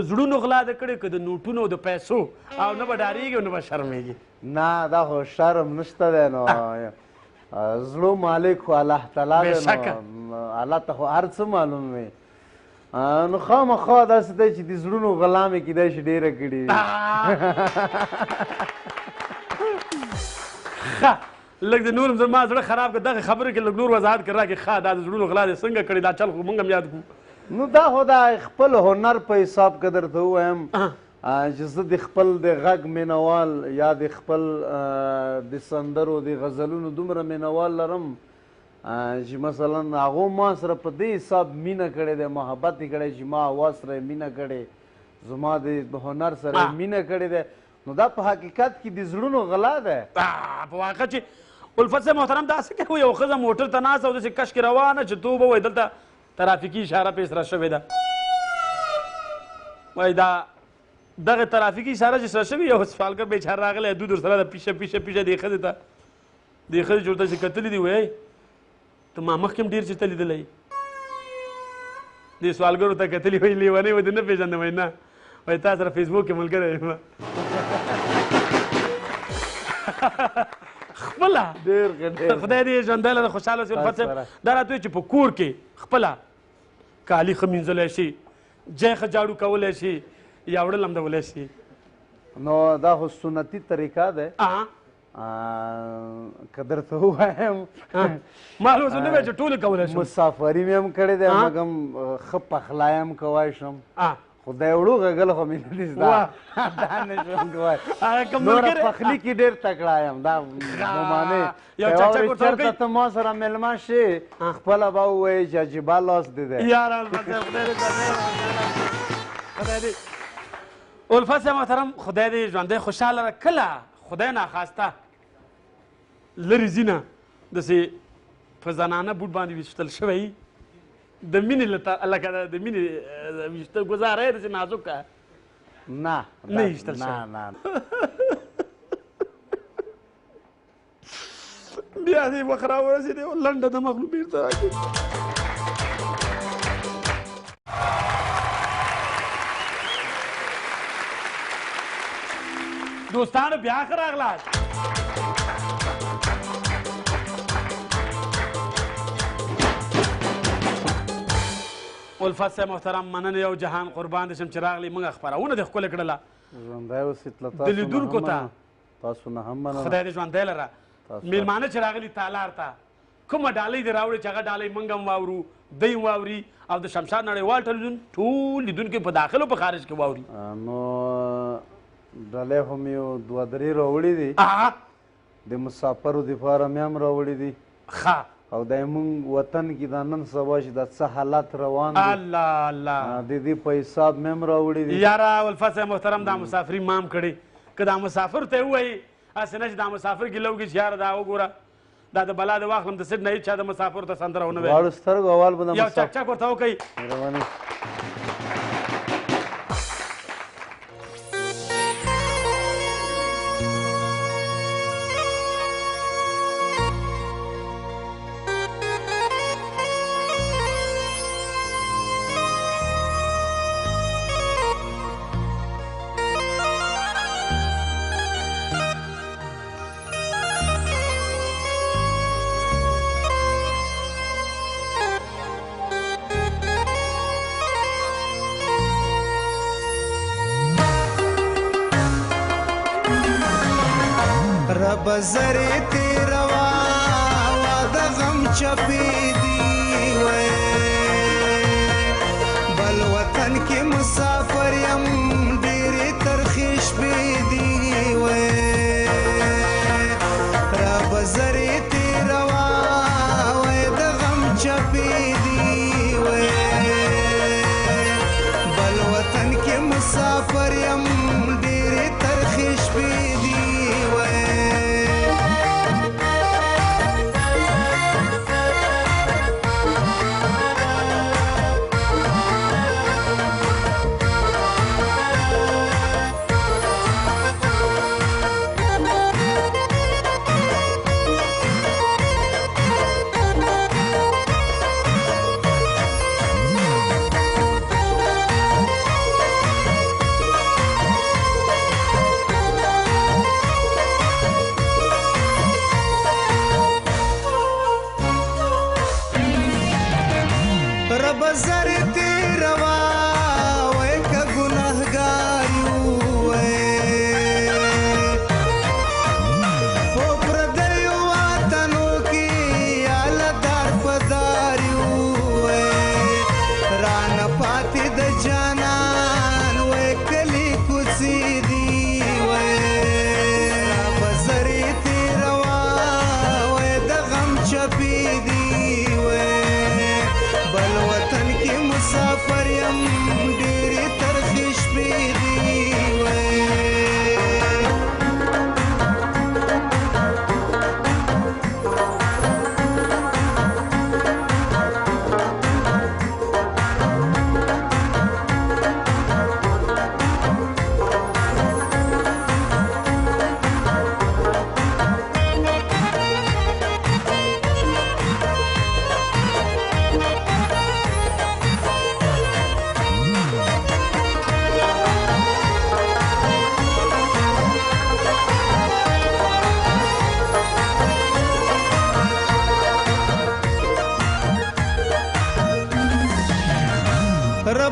[SPEAKER 2] زړونو غلا دې کړې که د نوټونو او د پیسو، او نه به ډارېږي او نه به شرمېږي؟
[SPEAKER 3] نه، دا خو شرم نشته دی نو، زړو مالک خو الله تعالی دی نو الله ته خو هر څه معلوم وي. نو خامخا داسې دی چې د زړونو غلا مې کیدای شي ډېره کړې وي.
[SPEAKER 2] ښه، لږ د نور زما زړه خراب کړ دغه خبرې کې، لږ نور وضاحت کړه راکړې. ښه، دا د زړونو غلا دې څنګه کړې؟ دا چل خو موږ هم یاد کړو.
[SPEAKER 3] نو دا خو دا خپل هنر په حساب که درته ووایم چې زه د خپل د غږ مینوال یا د خپل د سندرو د غزلونو دومره مینوال لرم چې مثلا هغو ما سره په دې حساب مینه کړې ده، محبت یې کړی چې ما اواز سره یې مینه کړې، زما د هنر سره یې مینه کړې ده. نو دا په حقیقت کې د زړونو غلا ده.
[SPEAKER 2] په واقع چې الفت صاحب محترم داسې کوي، یو ښځه موټر ته ناسته او داسې کش کې روانه چې توبه وایي دلته ترافیکي اشاره پې سره شوې ده. وایي دا دغه ترافیکي اشاره چې سره شوې، یو سوالګر بېچاره راغلی، دود ورسره ده، پیشه پیشه پیشه دې ښځې ته، دې ښځې چې ورته چې کتلي دي، وایي ته ما مخکې هم ډېر چېرته لیدلی. دې سوالګرو ته کتلي، وایي لیونی به دې نه پېژنم. وایي نه، وایي تا سره فیسبوک کې ملګری یم. خپله
[SPEAKER 3] ډېر ښه، ډېر
[SPEAKER 2] خدای دې ژوندی لره، خوشحاله اوسې. الفت صاحب دا راته وایي چې په کور کې خپله کالي ښه مینځلی شي، جای ښه جاړو کولی شي، یا اوړه لمدولی شي.
[SPEAKER 3] نو دا خو سنتي طریقه ده. که درته ووایم
[SPEAKER 2] ما اوس نه وایي چې ټولو کولی شم.
[SPEAKER 3] مسافري مې هم کړې ده، مګم ښه پخلی هم کوی شم، خو د اوړو غږل خو مې نه دي زده، دا نه شم کوی. نوره پخلي کې ډېر تکړه یم، دا ممانع.
[SPEAKER 2] یو چکچک ورته
[SPEAKER 3] چېرته ته ما سره مېلمه شې خپله به ووایې چې عجیبه لاس دې دی.
[SPEAKER 2] یاره الفت صاحب خدای دې خدای دې الفت صاحب محترم خدای دې ژوندی خوشحاله لره. کله خدای ناخواسته لرې ځینه داسې په زنانه بوټ باندې ویشتل شوی، د مینې لکه د مینې ویشتل ګزاره یې داسې نازکه
[SPEAKER 3] نه
[SPEAKER 2] نه ویشتل شوی.
[SPEAKER 3] نه نه.
[SPEAKER 2] بیا دې وخت راورسېدی او لنډه د مخلو بېرته راکړي. دوستانو بیا ښه راغلاست. الفت صاحب محترم مننه یو جهان قربان دې شم چې راغلې، موږ خپرونه دې ښکلې کړله.
[SPEAKER 3] ژوندی اوسې،
[SPEAKER 2] د لیدونکو ته
[SPEAKER 3] تاسو نه هم مننه،
[SPEAKER 2] خدای دې ژوندی لره. میلمانه چې راغلي تالار ته کومه ډالۍ دې راوړې چې هغه ډالۍ موږ هم واورو، دی هم واوري، او د شمشاد نړیوال ټلویزیون ټول لیدونکي په داخل او په خارج کې واوري.
[SPEAKER 3] نو ډالۍ خو مې یو دوه درې راوړي دي، د مسافرو دپاره مې هم راوړي دي.
[SPEAKER 2] ښه.
[SPEAKER 3] او دا موږ وطن کې دا نن سبا چې دا څه حالت روان دی،
[SPEAKER 2] الله الله،
[SPEAKER 3] د دې په حساب مې هم راوړي دي.
[SPEAKER 2] یاره الفت صاحب محترم دا مسافري ما هم کړې، که دا مسافر ته ووایي هسې نه چې دا مسافر ګیله وکړي چې یاره دا وګوره دا د بلا د واخلم د سیټ نه هېچا د مسافر ته سندره ونه ویل.
[SPEAKER 3] دواړو سترګو اول به د
[SPEAKER 2] یو چک چک ورته وکړئ.
[SPEAKER 3] مهرباني.
[SPEAKER 5] بزرې تېروا د غم چپې دي وې، بل وطن کې مسافر یم ډېرې ترخې شپې دي وې. را بزرې تېروا د غم چپې دي وې، بل وطن کې مسافر یم ډېرې ترخې شپې دي وې.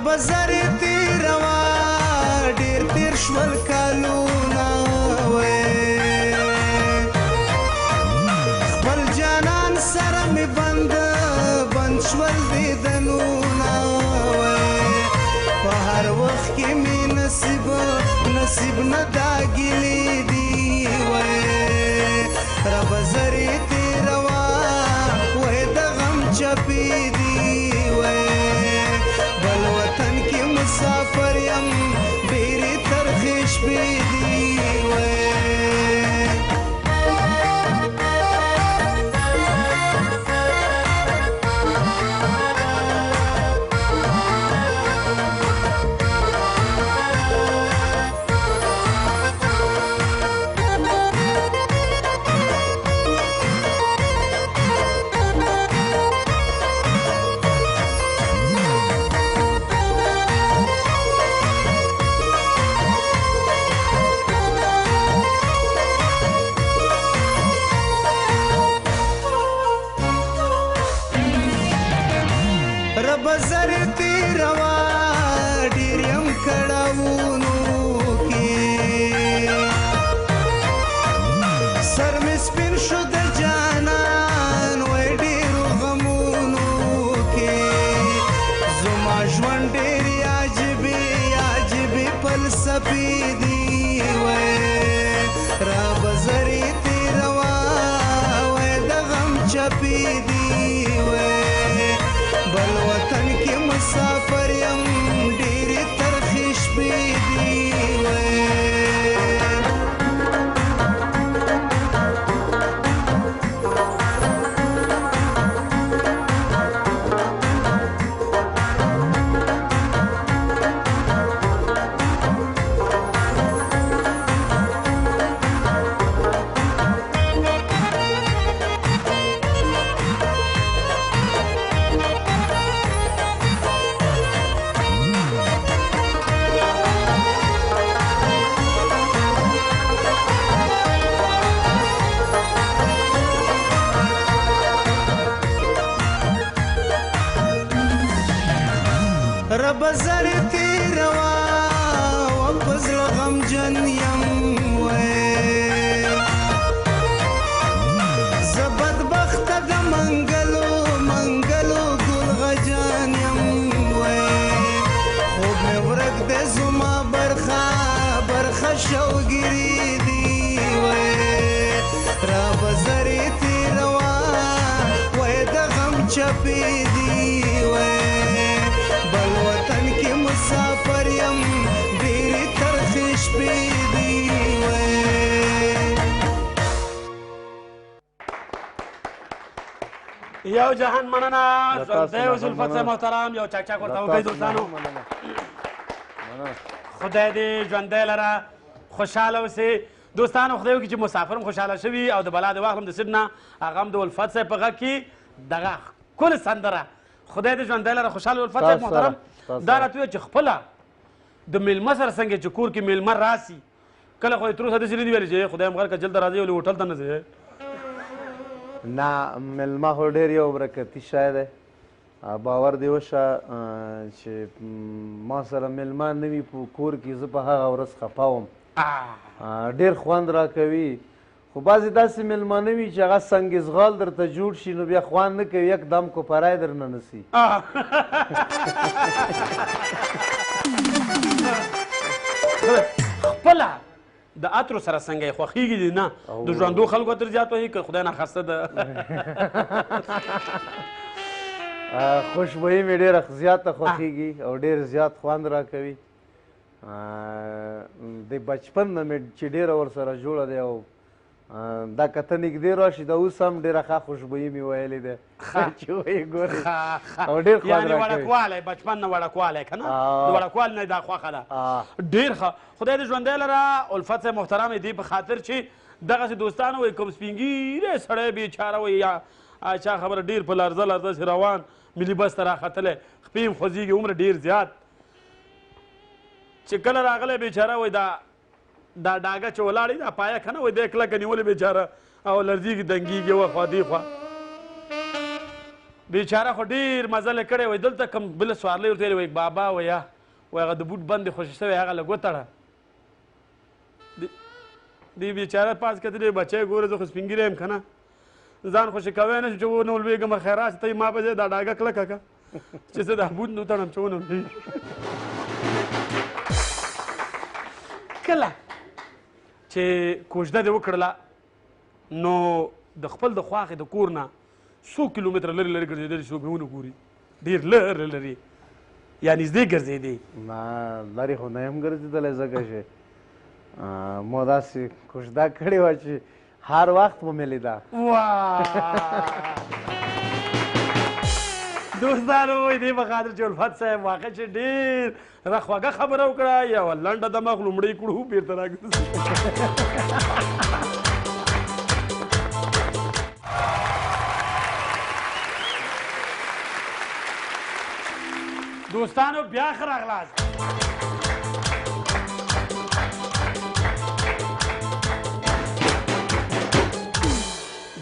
[SPEAKER 5] بزر تیروا ډیر تیر شول کالونه وې، خپل جانان سره مې بند بند شول دیدنونه وې، په هر وخت کې مې نصیب نصیب نه دا ګیلې دي وې. رب زرې تیروا وې د غم چپې دي وې، بل وطن کې مسافر یم ډېرې ترخې شپې دي وې. شپې دي وې، بل وطن کې مسافر یم ډېرې ترخې شپې دي وې. رب زر تیروا و په زړه غمجن یم وې، زه بدبخته د منګلو منګلو ګل غجان یم وې، خوب مې ورک دی زما برخه برخه شوګیري دي وې، رب زر تیروا وې د غم چپې دي وې، بل وطن کې مسافر یم ډېرې ترخې شپې دي وې.
[SPEAKER 2] یو جهان مننه ژوندی اوسې الفت صاحب محترم، یو چکچک ورته وکړئ دوستانو. خدای دې ژوندی لره، خوشحاله اوسې دوستانو. خدای وکړي چې مسافر هم خوشحاله شوي او د بلا دې واخلم د سیډ نه، هغه هم د الفت صاحب په غږ کې دغه ښکلې سندره. خدای دې ژوندی لره، خوشحاله. الفت صاحب محترم دا راته ووایه چې خپله د میلمه سره څنګه چې کور کې میلمه راسي، کله خو یې تر اوسه داسې نه دي ویلي چې خدای هم غر که جلته راځي ولې هوټل ته نه ځې؟
[SPEAKER 3] نه، میلمه خو ډېر یو برکتي شی دی. باور دې وشه چې ما سره میلمه نه وي په کور کې، زه په هغه ورځ خفه وم. ډېر خوند راکوي، خو بعضې داسې میلمانه وي چې هغه سنګ زغال درته جوړ شي نو بیا خوند نه کوي، یک دم کوپری درنه نسي.
[SPEAKER 2] خپله د عطرو سره څنګه یې خوښېږي دې؟ نه د ژوندو خلکو عطر زیات وهي که خدای ناخواسته ده؟
[SPEAKER 3] خوشبویي مې ډېره زیاته خوښېږي او ډېر زیات خوند راکوي. د بچپن نه مې چې ډېره ورسره جوړه دی، او دا که ته نږدې راشي دا اوس هم ډېره ښه خوشبویي مې ویلې ده چې ویې ګورې او ډېر خوند
[SPEAKER 2] یعنې
[SPEAKER 3] راکوي.
[SPEAKER 2] وړکوالی، بچپن نه وړکوالی که نه، د وړکوالي نه دا خوښه ده. ډېر ښه، خدای دې ژوندی لره. الفت صاحب محترم دې په خاطر چې دغسې دوستانو وایي کوم سپین ږیری سړی بېچاره وایي یا چا خبره ډېر په لرزه لرزه سي روان ملي بس ته راختلی، خپې هم خوځېږي، عمر ډېر زیات، چې کله راغلی بېچاره وایي دا دا ډاګه چې ولاړې دا پایه که نه وایي دی کلکه نیولې بېچاره او لرزېږي دنګېږي یوه خوا دې خوا. بېچاره خو ډېر مزل یې کړی، وایي دلته کوم بله سوارلۍ ورته ویلې، وایي بابا وایه وایي هغه د بوټ بند یې خوشې شوی هغه لږ وتړه. دې بېچاره پاس کتلی، بچی ګوره زه خو سپین ږیری یم که نه، ځان خوشې کوی نه شم چې ونه ولوېږم، خیر راشه ته یې ما په ځای دا ډاګه کلکه که چې زه دا بوټ نه وتړم چې ونه ولوېږم. کله چې کوژده دې وکړله نو د خپل د خواښې د کور نه څو کیلومتره لرې لرې ګرځېدلې چې څوک مې ونه ګوري، ډېر لرې لرې یا نږدې ګرځېدې؟
[SPEAKER 3] نه لرې خو نه یم ګرځېدلی، ځکه چې ما داسې کوژده کړې وه چې هر وخت به مې لیده.
[SPEAKER 2] دوستانو وایي دې په خاطر چې الفت صاحب واقع چې ډېر خوږه خبره وکړه، یوه لنډه دماغ لومړی کړو بېرته راګرځو. دوستانو بیا ښه راغلاست.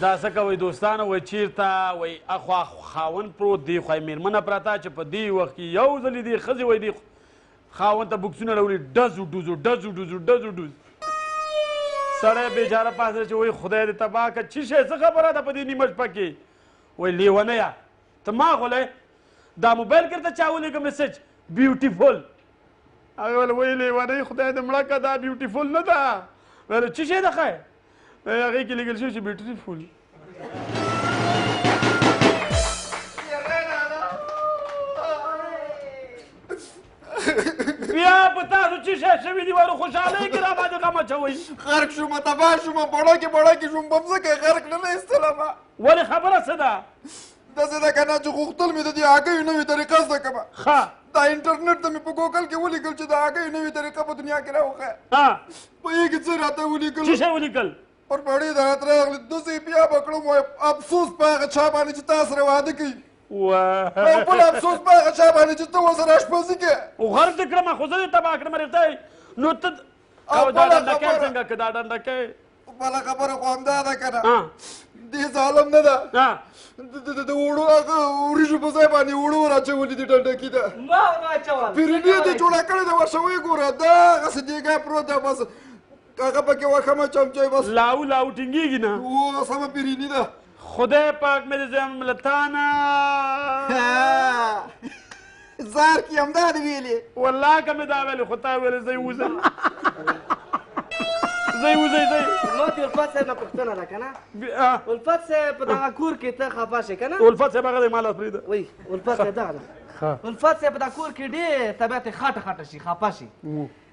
[SPEAKER 2] دا څه کوئ دوستانو؟ وایي چېرته وایي اخوا خاوند پروت دی، خوا یې مېرمنه پرته چې په دې وخت کې یو ځل دې ښځې وایي دې خاوند ته بکسونه راوړي، ډزو ډوزو ډزو ډوزو ډزو ډوز. سړی بېچاره پاڅېده چې وایي خدای دې تباه کړه، څه شی څه خبره ده په دې نیمه شپه کې؟ وایي لیونیه ته ما غولی دا موبایل کې درته چا ولیږه message beautiful. هغه ویل وایي لیونی خدای دې مړه کړه، دا beautiful نه ده. ویل څه شی ده ښی؟ هغې کې لیکل شوي چې beautiful. په تاسو څه شی شوي دي؟ ورو خوشحالۍ کې را باندې غم اچوئ.
[SPEAKER 1] غرق شوم، تباه شوم، بړه کې شوم، په مځکه غرق نه ایستله ما.
[SPEAKER 2] ولې خبره څه ده؟
[SPEAKER 1] داسې ده که نه چې غوښتل مې د دې هګیو نوې طریقه زده کړم.
[SPEAKER 2] ښه.
[SPEAKER 1] دا انټرنیټ ته مې په ګوګل کې ولیکل چې د هګیو نوې طریقه په دنیا کې راوښیه. پوهېږې څه راته ولیکل؟
[SPEAKER 2] څه شی ولیکل؟
[SPEAKER 1] پر پړې د راته راغلې داسې بیا به کړم، وایي افسوس په هغه چا باندې چې تا سره واده کوي، او بل افسوس په هغه چا باندې چې ته ورسره اشپزي کوې.
[SPEAKER 2] غرق دې کړم، خو زه دې تباه کړم رښتیا. نو ته او دا ډنډکی څنګه که دا ډنډکی؟
[SPEAKER 1] بله خبره خو همدا ده که نه، دې ظالم نه ده، د اوړو هغه وریجو په ځای باندې اوړه وراچولي دي ډنډکي ته.
[SPEAKER 4] ما وراچول؟
[SPEAKER 1] پیرینې دې جوړه کړې ده، ورشه ویې ګوره، دغسې دیګه پروت ده، بس هغه پکې واښه مه چمچوي، بس
[SPEAKER 2] لاو لاو ټینګېږي نه.
[SPEAKER 1] و سمه پیریني ده.
[SPEAKER 2] خدای پاک مې دې زم له تا نه
[SPEAKER 1] زار کې همدا دې ویلې.
[SPEAKER 2] والله که مې دا ویلې خو تا ویلې زه یې وځم، زه یې وځئ. زه
[SPEAKER 4] ما د الفت صاحب نه پوښتنه ده که نه، الفت صاحب په دغه کور کې ته خفه شې که نه؟
[SPEAKER 2] الفت صاحب هغه دی، ما لاس پرېږده.
[SPEAKER 4] وایي الفت صاحب دغه ده. الفت صاحب په دغه کور کې ډېر طبیعت یې خټه خټه شي، خفه شي،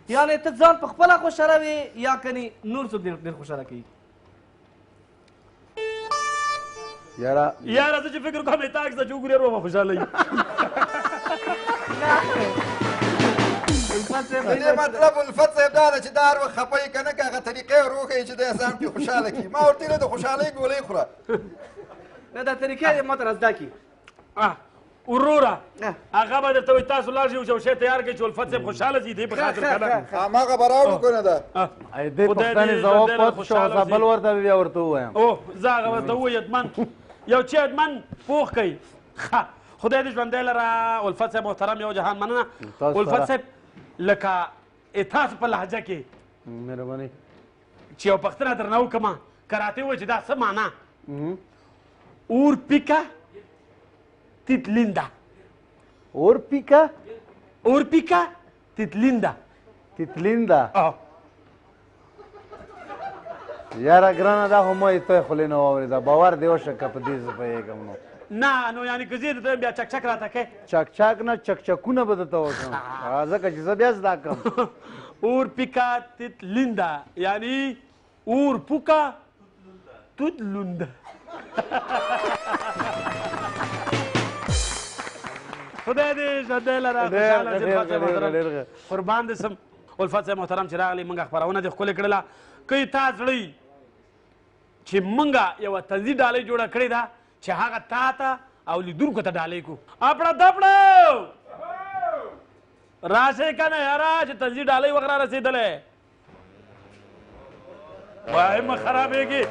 [SPEAKER 4] یعنې ته ځان په خپله خوشحاله وې یا کنې نور څوک ډېر خوشحاله کوي؟
[SPEAKER 2] یاره زه چې فکر کوم اطاق ته چې وګوري هر وخت خوشحاله وي.
[SPEAKER 1] دې مطلب الفت صاحب دا ده چې دا هر وخت خفه یې که نه، که هغه طریقه یې ور وښیي چې دی ځان پرې خوشحاله کړي. ما ورته ویل د خوشحالۍ ګولۍ خوره.
[SPEAKER 4] نه دا طریقه یې ما ته را زده کړي.
[SPEAKER 2] وروره هغه به درته وایي تاسو لاړ شئ یو شی تیار کړئ چې الفت صاحب خوشحاله شي، دې په خاطر که نه.
[SPEAKER 1] هماغه به راوړو که نه ده.
[SPEAKER 3] دې پوښتنې ځواب پاتې شو، زه بل ورته بیا ورته ووایم.
[SPEAKER 2] اوه زه هغه ورته ووایم. حتماً یو چې حتماً پوخ کړئ. ښه خدای دې ژوندی لره. الفت صاحب محترم یو جهان مننه. الفت صاحب لکه تاسو په لهجه کې
[SPEAKER 3] مهرباني
[SPEAKER 2] چې یو پوښتنه درنه وکړم که راته ووایي چې دا څه معنا؟ اور پیکه تیتلیندا.
[SPEAKER 3] اور پیکه؟
[SPEAKER 2] اور پیکه تیتلیندا.
[SPEAKER 3] تیتلیندا؟ یاره ګرانه دا خو ما یې ته خولې نه واورېده، باور دې وشه که په دې زه پوهېږم. نو
[SPEAKER 2] نه نو یعنې که زه درته بیا چکچک راته کوې؟
[SPEAKER 3] چکچک نه، چکچکونه به درته وکړم، ځکه چې زه بیا زده کړم.
[SPEAKER 2] اور پیکا تیتلیندا یعنی اور پوکا توت لونده. خدای دې ژوندی لره، خوشحاله اوسې الفت صاحب محترم. قربان دې سم الفت صاحب محترم چې راغلی، موږ خپرونه دې ښکلې کړله. که یې تا زړه وي چې موږ یوه طنزي ډالۍ جوړه کړې ده چې هغه تا ته او لیدونکو ته ډالۍ کړو. اپړه دپړه راشئ که نه یاره چې طنزي ډالۍ وخت را رسېدلی. وایي مه خرابېږي.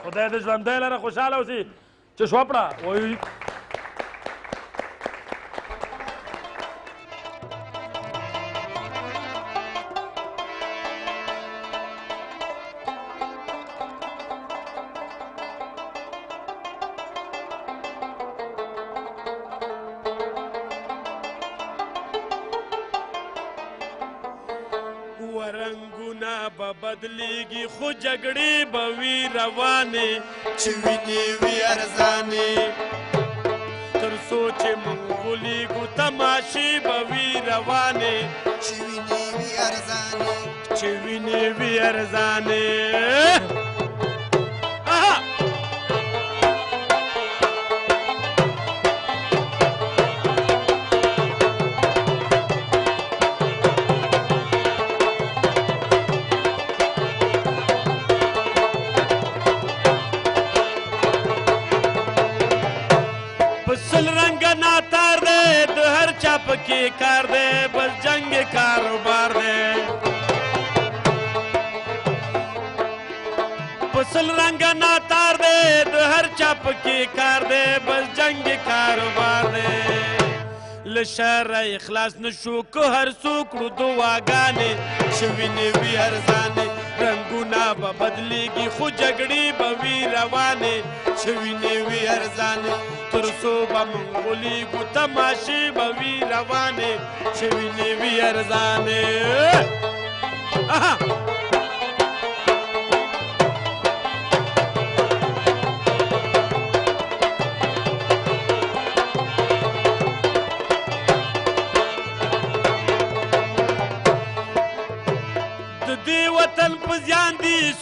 [SPEAKER 2] خدای دې ژوندی لره، خوشحاله اوسې. چې شو اپړه وایي بدلیږي خو جګړې به وي روانې،
[SPEAKER 5] چې وینې وي ارزانې،
[SPEAKER 2] تر څو چې موږ غولېږو تماشې به وي روانې،
[SPEAKER 5] چې وینې وي ارزانې،
[SPEAKER 2] چې وینې وي ارزانې. پکې کار دی، بس جنګ کاروبار دی. په سل رنګه ناتار دی، د هر چا پکې کار دی، بس جنګ کاروبار دی. له شره اخلاص نه شو که هر څو کړو دعاګانې، چې وینې وي ارزانې، رنګونه به بدلیږي خو جګړې به وي روانې، چې وینې وي ارزانې، تر څو به موږ غولېږو تماشې به وي روانې، چې وینې وي ارزانې.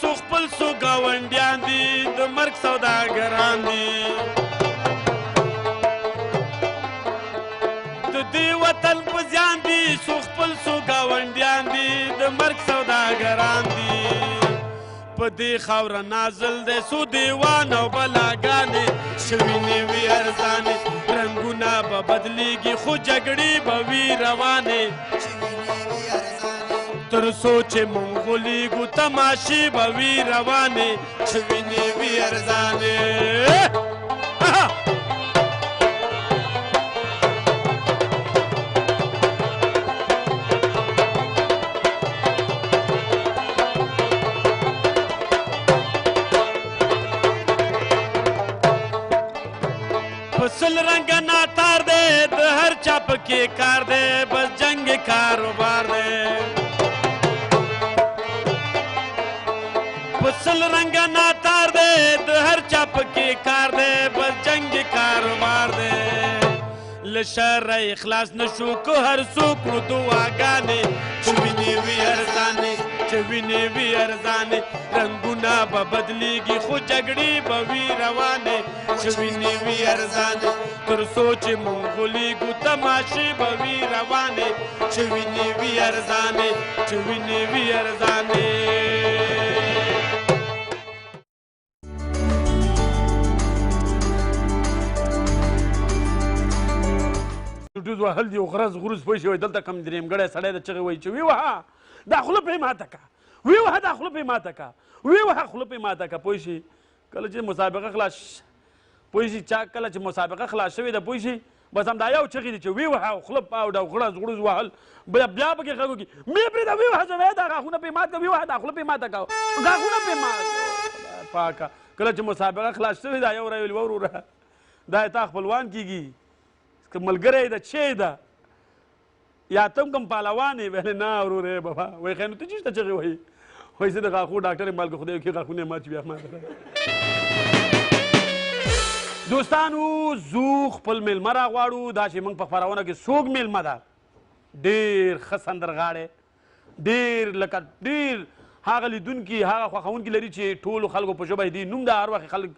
[SPEAKER 2] څو خپل څو ګاونډیان دي، د مرګ سوداګران دي. د دې وطن په زیان دي، څو خپل څو ګاونډیان دي، د مرګ سوداګران دي. په دې خاوره نازل دی څو دیوان او بلاګانې، شوي نه وي ارزانې، رنګونه به بدلیږي خو جګړې به وي روانې. تر څو چې مونږ غولېږو تماشې به وي روانې، چې وینې وي ارزانې. سل رنګه ناتار دی، د هر چا پکې کار دی، بس جنګ کاروبار دی. په سل رنګه ناتار دی، د هر چا پکې کار دی، بس جنګ کاروبار دی. له شره اخلاص نه شو که هر څوک کړو دعاګانې، چې وینې وي ارزانې، چې وینې وي ارزانې، رنګونه به بدلیږي خو جګړې به وي روانې، چې وینې وي ارزانې. تر څو چې مونږ غولېږو تماشې به وي روانې، چې وینې وي ارزانې، چې وینې وي ارزانې. ډوز وهل دي او غرز غروز پوه شي، وایي دلته کوم درېیمګړی سړی د چغې وایي چې ویې وهه دا خوله پرې ماته که، ویې وهه دا خوله پرې ماته که، ویې وهه خوله پرې ماته که. پوه شي کله چې مسابقه خلاص پوه شي، چا کله چې مسابقه خلاص شوې ده پوه شي، بس همدا یو چغې دي چې ویې وهه او خوله او دا غړز غړوز وهل، بیا پکې غږ وکړي مې پرېږده ویې وهه، زه وایه دا غاښونه پرې مات که، ویې وهه دا خوله پرې ماته که، غاښونه پرې مات پاکه. کله چې مسابقه خلاص شوې ده یو راویل وروره دا یې تا خپلوان کېږي که ملګری ده چې ده یا ته هم کوم پهلوان یې؟ ویلې نه وروره بابا. وایي ښه نو ته چېرته چغې وهې؟ وایي زه د غاښو ډاکټر یم، بلکې خدای وکړي غاښونه یې مات شي بیا ماته. دوستانو زو خپل مېلمه راغواړو. دا چې موږ په خپرونه کې څوک مېلمه ده، ډېر ښه سندرغاړی، ډېر لکه ډېر هغه لیدونکي هغه خوښوونکي لري چې ټولو خلکو په ژبه یې دي نوم ده، هر وخت خلک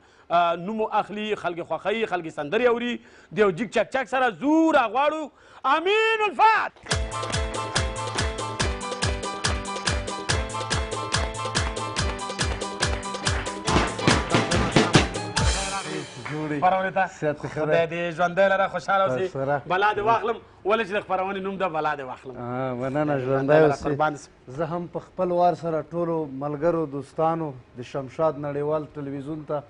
[SPEAKER 2] نوم اخلي، خلک یې خوښوي، خلک یې سندرې اوري. د یو جیګ چک چک سره زو راغواړو امین الفت. خپرونې ته خدای دې ژوندی لره، خوشحاله اوسې. بلا دې واخلم، ولې چې د خپرونې نوم ده بلا دې واخلم.
[SPEAKER 3] مننه، ژوندی اوسې. زه هم په خپل وار سره ټولو ملګرو دوستانو د شمشاد نړیوال تلویزیون ته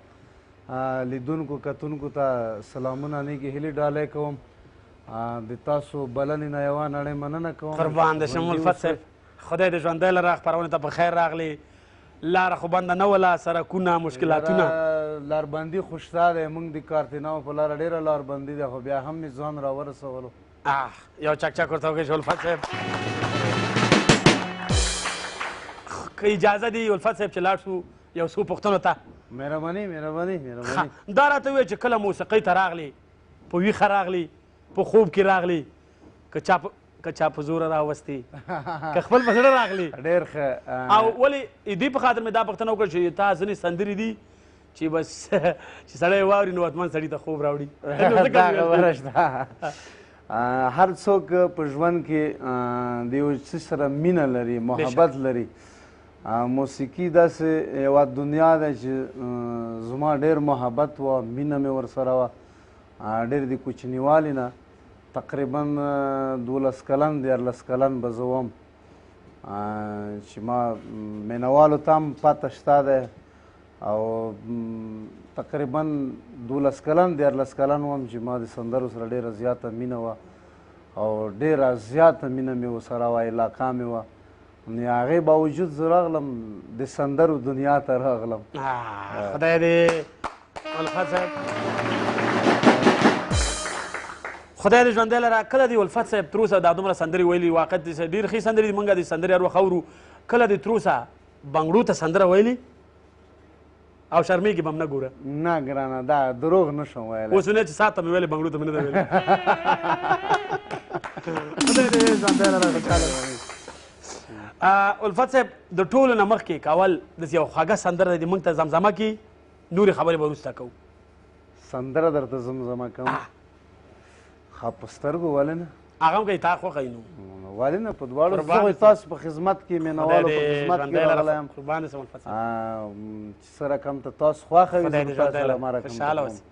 [SPEAKER 3] لیدونکو کتونکو ته سلامونه نیکې هیلې ډالۍ کوم. د تاسو بلنې نه یوه نړۍ مننه کوم.
[SPEAKER 2] قربان دې شم الفت صاحب، خدای دې ژوندی لره. خپرونې ته په خیر راغلې. لاره خو بنده نه وله، سرکونه مشکلاتونه
[SPEAKER 3] لاربندي خو شته دی، موږ د کارتیناو په لاره ډېره لاربندي ده، خو بیا هم مې ځان راورسولو.
[SPEAKER 2] یو چک چک ورته وکړئ الفت صاحب. که اجازه دی الفت صاحب چې لاړ شو یو څو پوښتنو ته.
[SPEAKER 3] مهرباني مهرباني مهرباني.
[SPEAKER 2] دا راته ووایه چې کله موسیقۍ ته راغلې، په ویښه راغلې، په خوب کې راغلې، که چا په زوره راوستې، که خپل په زړه راغلې؟
[SPEAKER 3] ډېر ښه.
[SPEAKER 2] او ولې دې په خاطر مې دا پوښتنه وکړه چې تا ځینې سندرې دي چې بس چې سړی واوري نو حتما سړي ته خوب راوړي.
[SPEAKER 3] دا خبره شته. هر څوک په ژوند کې د یو څه سره مینه لري، محبت لري. موسیقي داسې یوه دنیا ده چې زما ډېر محبت وه، مینه مې ورسره وه، ډېر د کوچنیوالي نه تقریبا 12 کلن 13 کلن به زه وم چې ما مینوالو ته هم پته شته دی، او تقریبا 12 کلن 13 کلن وم چې ما د سندرو سره ډېره زیاته مینه وه، او ډېره زیاته مینه مې ورسره وه، علاقه مې وه. نو هغې باوجود زه راغلم د سندرو دنیا ته راغلم.
[SPEAKER 2] خدای دې الفت صاحب خدای دې ژوندی لره. کله دې الفت صاحب تر اوسه دا دومره سندرې ویلي، واقعیت دې ډېرې ښې سندرې دي، موږ دې سندرې هر وخت اورو، کله دې تر اوسه بنګړو ته سندره ویلي او شرمېږي به هم نه؟ ګوره
[SPEAKER 3] نه ګرانه، دا دروغ نه شم ویلی.
[SPEAKER 2] اوس نه چې ساعت ته مې ویلې، بنګړو ته مې نه ده ویلې. خدای دې ژوندی لره، خوشحاله. الفت صاحب د ټولو نه مخکې که اول داسې یوه خوږه سندره دې موږ ته زمزمه کړي، نورې خبرې به وروسته کوو.
[SPEAKER 3] سندره درته زمزمه کوم؟ ښه، په سترګو ولې نه؟
[SPEAKER 2] هغه هم که تا خوښه وي نو.
[SPEAKER 3] ولې نه، په دواړو زه تاسو په خدمت کې، مینهوالو په خدمت کې راغلی یم.
[SPEAKER 2] قربان دې شم الفت صاحب.
[SPEAKER 3] چې څه رقم ته تاسو خوښه وي، زه به تاسو سره ما رقم ته
[SPEAKER 2] خوشحاله اوسئ.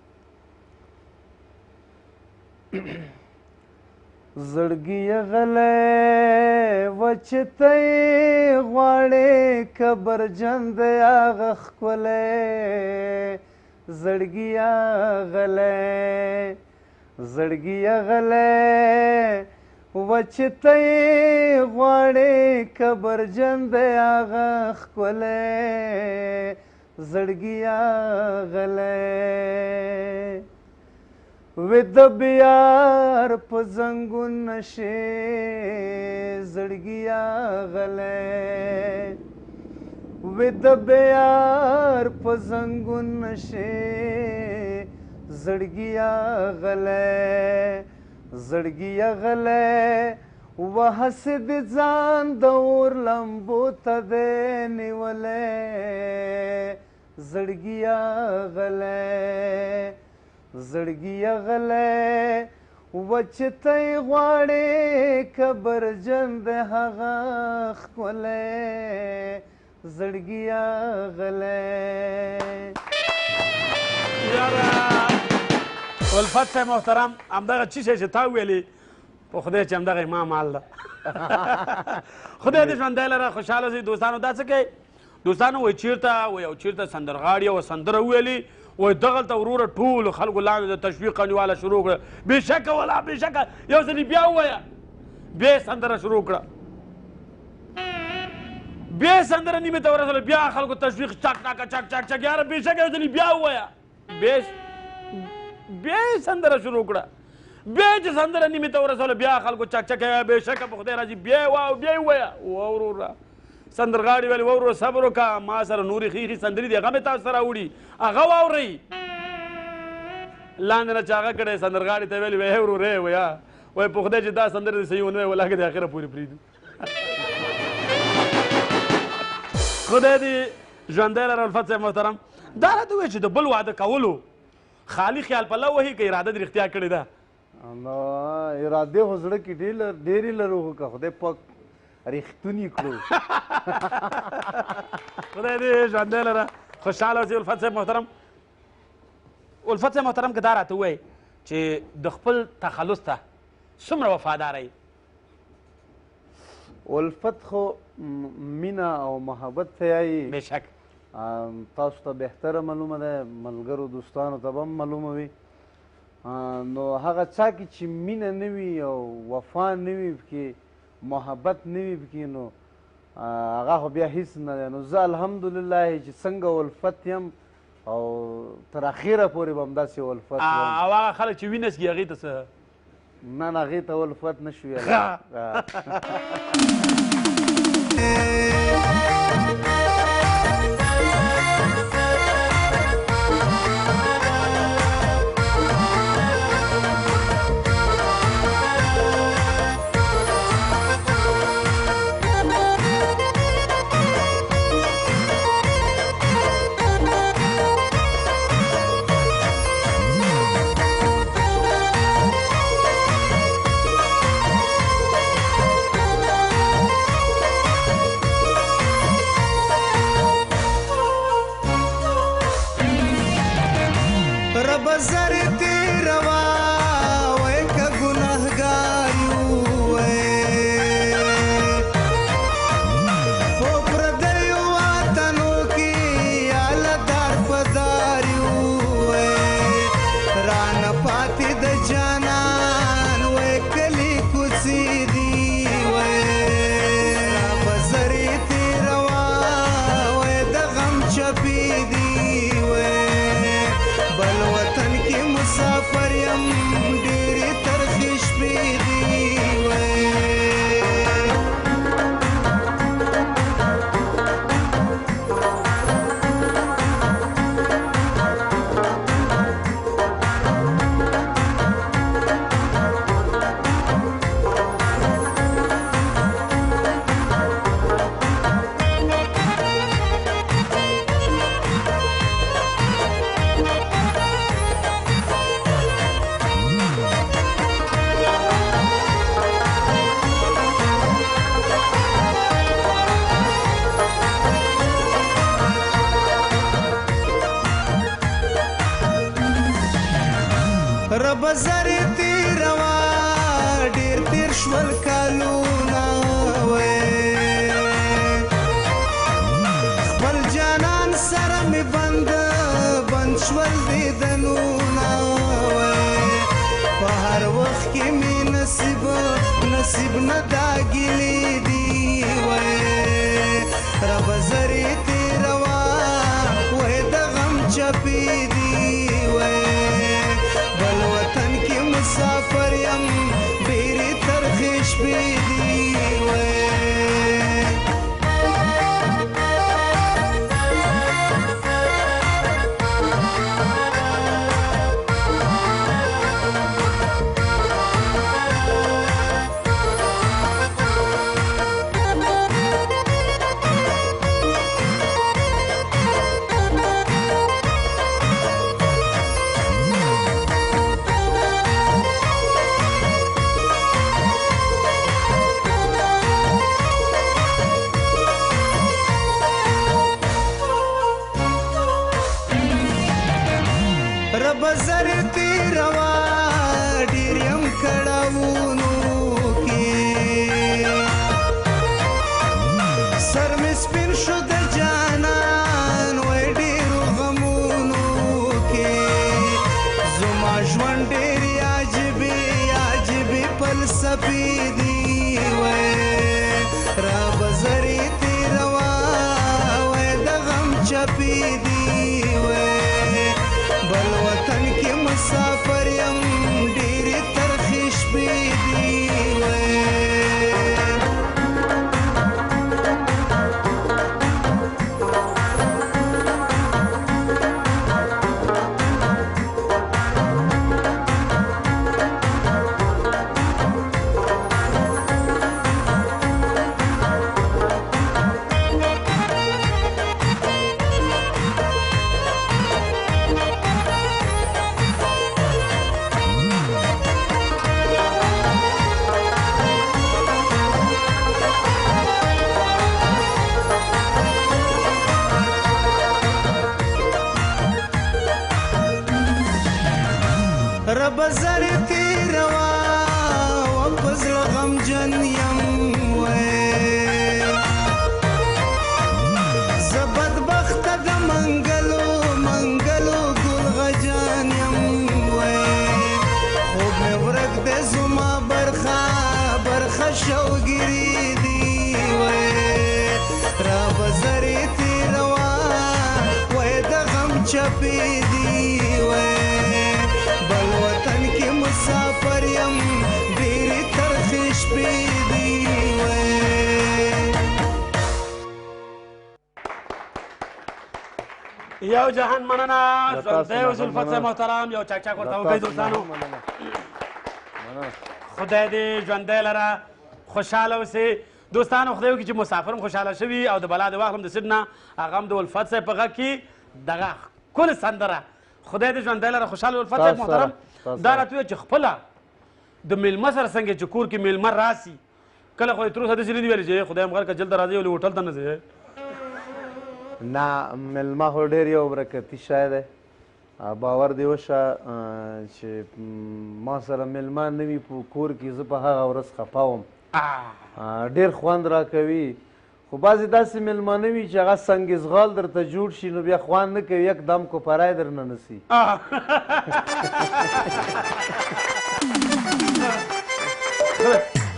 [SPEAKER 3] زړګیه غلی وه چې ته یې غواړې، کبرجن دی هغه ښکلی. زړګیه غلی، زړګیه غلی وه چې ته یې غواړې، کبرجن دی هغه ښکلی. زړګیه غلی وې د بیار په زنګون نشې. زړګیه غلی وې د بیار په زنګون نشې. زړګیه غلی، زړګیه غلی وه هسې د ځان د اور لمبو ته دی نیولی. زړګیه غلی، زړګیه غلی وه چې ته یې غواړې، کبرجن دی هغه ښکلی. زړګیه غلی.
[SPEAKER 2] یاره الفت صاحب محترم، همدغه څه شی چې تا وویلې، په خدای چې همدغه ما مال ده. خدای دې ژوندی لره، خوشحاله اوسئ. دوستانو دا څه کوي؟ دوستانو وایي چېرته وایي او چېرته سندرغاړي او سندره وویلې، وایي دغلته وروره ټولو خلکو لاندې د تشویق انیواله شروع کړه. بېشکه ولا بېشکه، یو ځلې بیا ووایه. بیا یې سندره شروع کړه، بیا یې سندره نیمې ته ورسوله، بیا خلکو تشویق چک چک چک چک چک. یاره بېشکه یو ځلې بیا ووایه. بیا یې سندره شروع کړه، بیا چې سندره نیمې ته ورسوله، بیا خلکو چک چک بېشکه په خدای راځي، بیا یې واو بیا یې ووایه. وروره سندرغاړي ویل وروره صبر وکړه، ما سره نورې ښې ښې سندرې دي، هغه مې تاسو ته راوړي، هغه واورئ. لاندې نه چې هغه کړی سندرغاړي ته ویلي وایي وروره وایه وایي په خدای چې دا سندرې دې صحیح ونه وایي، والله که دې اخره پورې پرېږدو. خدای دې ژوندی لره الفت صاحب محترم. دا راته ووایه چې د بل واده کولو خالي خیال په لو وهي که اراده دې رښتیا کړې ده؟
[SPEAKER 3] نو ارادې خو زړه کې ډېرې لرو، خو که خدای پاک رښتوني کړو.
[SPEAKER 2] خدای دې ژوندی لره، خوشحاله اوسې الفت صاحب محترم. الفت صاحب محترم که دا راته ووایې چې د خپل تخلص ته څومره وفادار یې؟
[SPEAKER 3] الفت خو مینه او محبت ته یایي.
[SPEAKER 2] بېشک.
[SPEAKER 3] تاسو ته بهتره معلومه ده، ملګرو دوستانو ته به هم معلومه وي. نو هغه چا کې چې مینه نه وي او وفا نه وي پکې، محبت نه وي پکې، نو هغه خو بیا هیڅ نه دی. نو زه الحمدلله چې څنګه الفت یم او تر اخره پورې به همداسې الفت وم.
[SPEAKER 2] او هغه خلک چې وینه څکي هغې ته څه؟
[SPEAKER 3] نه نه، هغې ته الفت نه شو ویلی.
[SPEAKER 5] رب زر تیروا ډیر تیر شول کالونه وې خپل جانان سره مې بند بند شول دیدنونه وې په هر وخت کې مې نصیب نصیب نه دا ګیلې دي وې رب زر تیروا وې د غم چپې دي وې بل وطن کې مسافر یم ډېرې ترخې شپې دي وې. رب زر تیروا ډېر یم کړاوونو کې سر مې سپین شو د جانان وای ډېرو غمونو کې زما ژوند ډېرې عجیبې عجیبې فلسفې دي وای رب زر تیروا وای د غم چپې دي وای بل وطن کې مسافر یم ډېرې ترخې شپې دي وې. رب زر تیروا په زړه غمجن یم وې زه بدبخته د منګلو منګلو ګل غجان یم وې خوب مې ورک دی زما برخه برخه شوګیري دي وې رب زر تیروا وې د غم چپې دي وې بل وطن کې مسافر یم ډېرې ترخې شپې دي وې.
[SPEAKER 2] یو جهان مننه ژوندی اوسې الفت صاحب محترم، یو چکچک ورته وکړئ دوستانو. خدای دې ژوندی لره، خوشحاله اوسې دوستانو. خدای وکړي چې مسافر هم خوشحاله شوي او د بلا دې واخلم د سیډ نه، هغه هم د الفت صاحب په غږ کې دغه ښکلې سندره. خدای دې ژوندی لره، خوشحاله. الفت صاحب محترم دا راته ووایه چې خپله د میلمه سره څنګه چې کور کې میلمه راسي، کله خو یې تر اوسه داسې نه دي ویلي چې خدای هم غر که جلته راځي ولې هوټل ته نه ځې؟
[SPEAKER 3] نه، میلمه خو ډېر یو برکتي شی دی. باور دې وشه چې ما سره میلمه نه وي په کور کې، زه په هغه ورځ خفه وم. ډېر خوند راکوي، خو بعضې داسې میلمانه وي چې هغه سنګ زغال درته جوړ شي نو بیا خوند نه کوي، یک دم کوپری درنه نسي.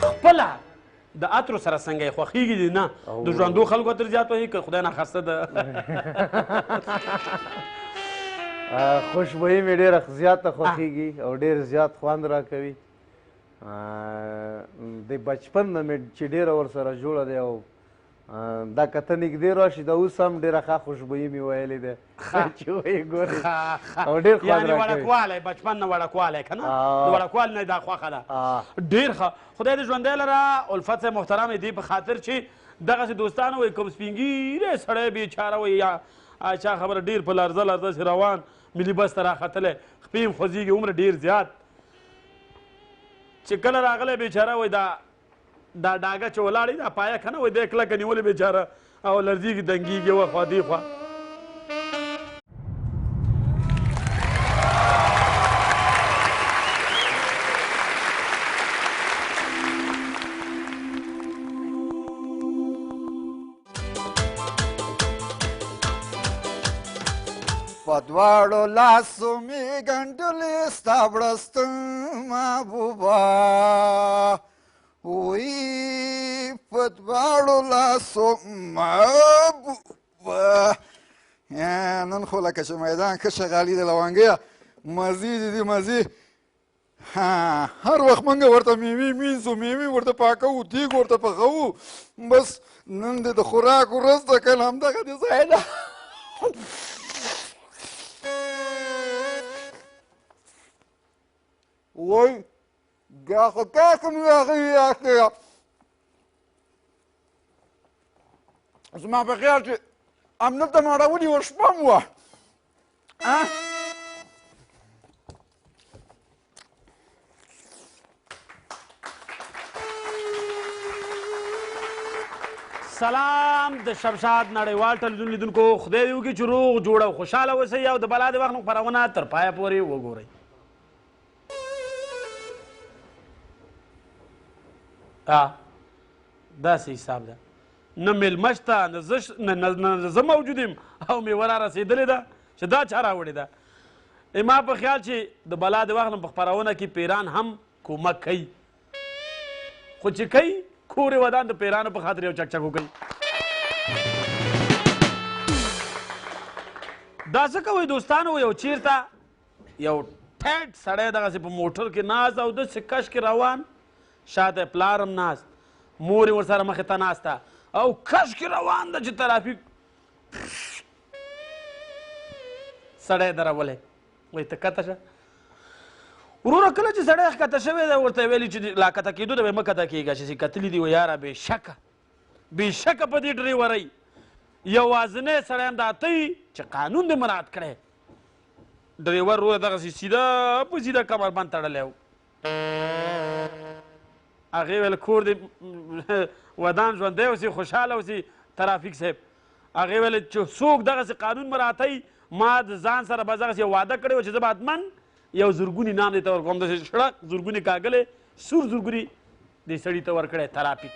[SPEAKER 2] خپله د عطرو سره څنګه یې خوښېږي دې؟ نه د ژوندو خلکو عطر زیات وهي که خدای ناخواسته ده؟
[SPEAKER 3] خوشبویي مې ډېره زیاته خوښېږي او ډېر زیات خوند راکوي. د بچپن نه مې چې ډېره ورسره جوړه دی او دا که ته نږدې راشي دا اوس هم ډېره ښه خوشبویي مې ویلې ده چې ویې ګورې او ډېر خوند
[SPEAKER 2] یعنې
[SPEAKER 3] راکوي.
[SPEAKER 2] وړکوالی، بچپن نه وړکوالی که نه، د وړکوالي نه دا خوښه ده. ډېر ښه، خدای دې ژوندی لره. الفت صاحب محترم دې په خاطر چې دغسې دوستانو وایي کوم سپین ږیری سړی بېچاره وایي یا چا خبره ډېر په لرزه لرزه سي روان ملي بس ته راختلی، خپې هم خوځېږي، عمر ډېر زیات، چې کله راغلی بېچاره وایي دا دا ډاګه چې ولاړې دا پایه که نه وایي دی کلکه نیولې بېچاره او لرزېږي دنګېږي یوه خوا دې خوا.
[SPEAKER 1] په دواړو لاسو مې ګنډلې ستا بړستن محبوبه، وی په دواړو لاسو محبوبه. نن خو لکه چې میدان ښه شغالي دی لونګیه، مزې دي دي مزې. هر وخت موږ ورته میوې مینځو، میوې ورته پاکوو، دیګ ورته پخوو، بس نن دې د خوراک ورځ ده که نه همدغه دې ځای ده. وای بیا خو تاسو مې راغلي یاست. زما په خیال چې همدلته مې اړولي وه، شپه مو وه.
[SPEAKER 2] سلام د شمشاد نړیوال ټلویزیون لیدونکو، خدای دې وکړي چې روغ جوړ او خوشحاله اوسئ او د بلا د وخت خپرونه تر پایه پورې وګورئ. داسې حساب ده، نه مېلمه شته، نه زه موجود یم او مېوه را رسېدلې ده چې دا چا راوړې ده. ما په خیال چې د بلا د وخت په خپرونه کې پیران هم کومک کوي، خو چې کوي کور یې ودان د پیرانو په خاطر یو چکچک وکړي. دا څه کوئ دوستانو؟ یو چیرته یو ټیټ سړی دغسې په موټر کې ناست او داسې کش کې روان، شاته یې پلار هم ناست، مور یې ورسره مخې ته ناسته او کش کې روان ده چې ترافیک سړی درولی. وایي ته کته شه وروره. کله چې سړی ښکته شوی دی ورته یې ویلي چې لا کته کېدو ته به مه کته کېږه، چې کتلي دي. وایي یاره بېشکه بېشکه په دې ډریورۍ یوازنی سړی هم دا ته یې چې قانون دې مراعات کړی. ډریور وروره دغسې سیده په سیده کمربند تړلی و. هغې ویل کور دې ودان، ژوندی اوسې، خوشحاله اوسې ترافیک صاحب. هغې ویل چې څوک دغسې قانون مراعاتوي، ما د ځان سره به دغسې یو وعده کړې وه چې زه به حتما یو زرګوني نام دې ته ورکوم. داسې شړق زرګوني کاږلی سور زرګوني دې سړي ته ورکړی ترافیک.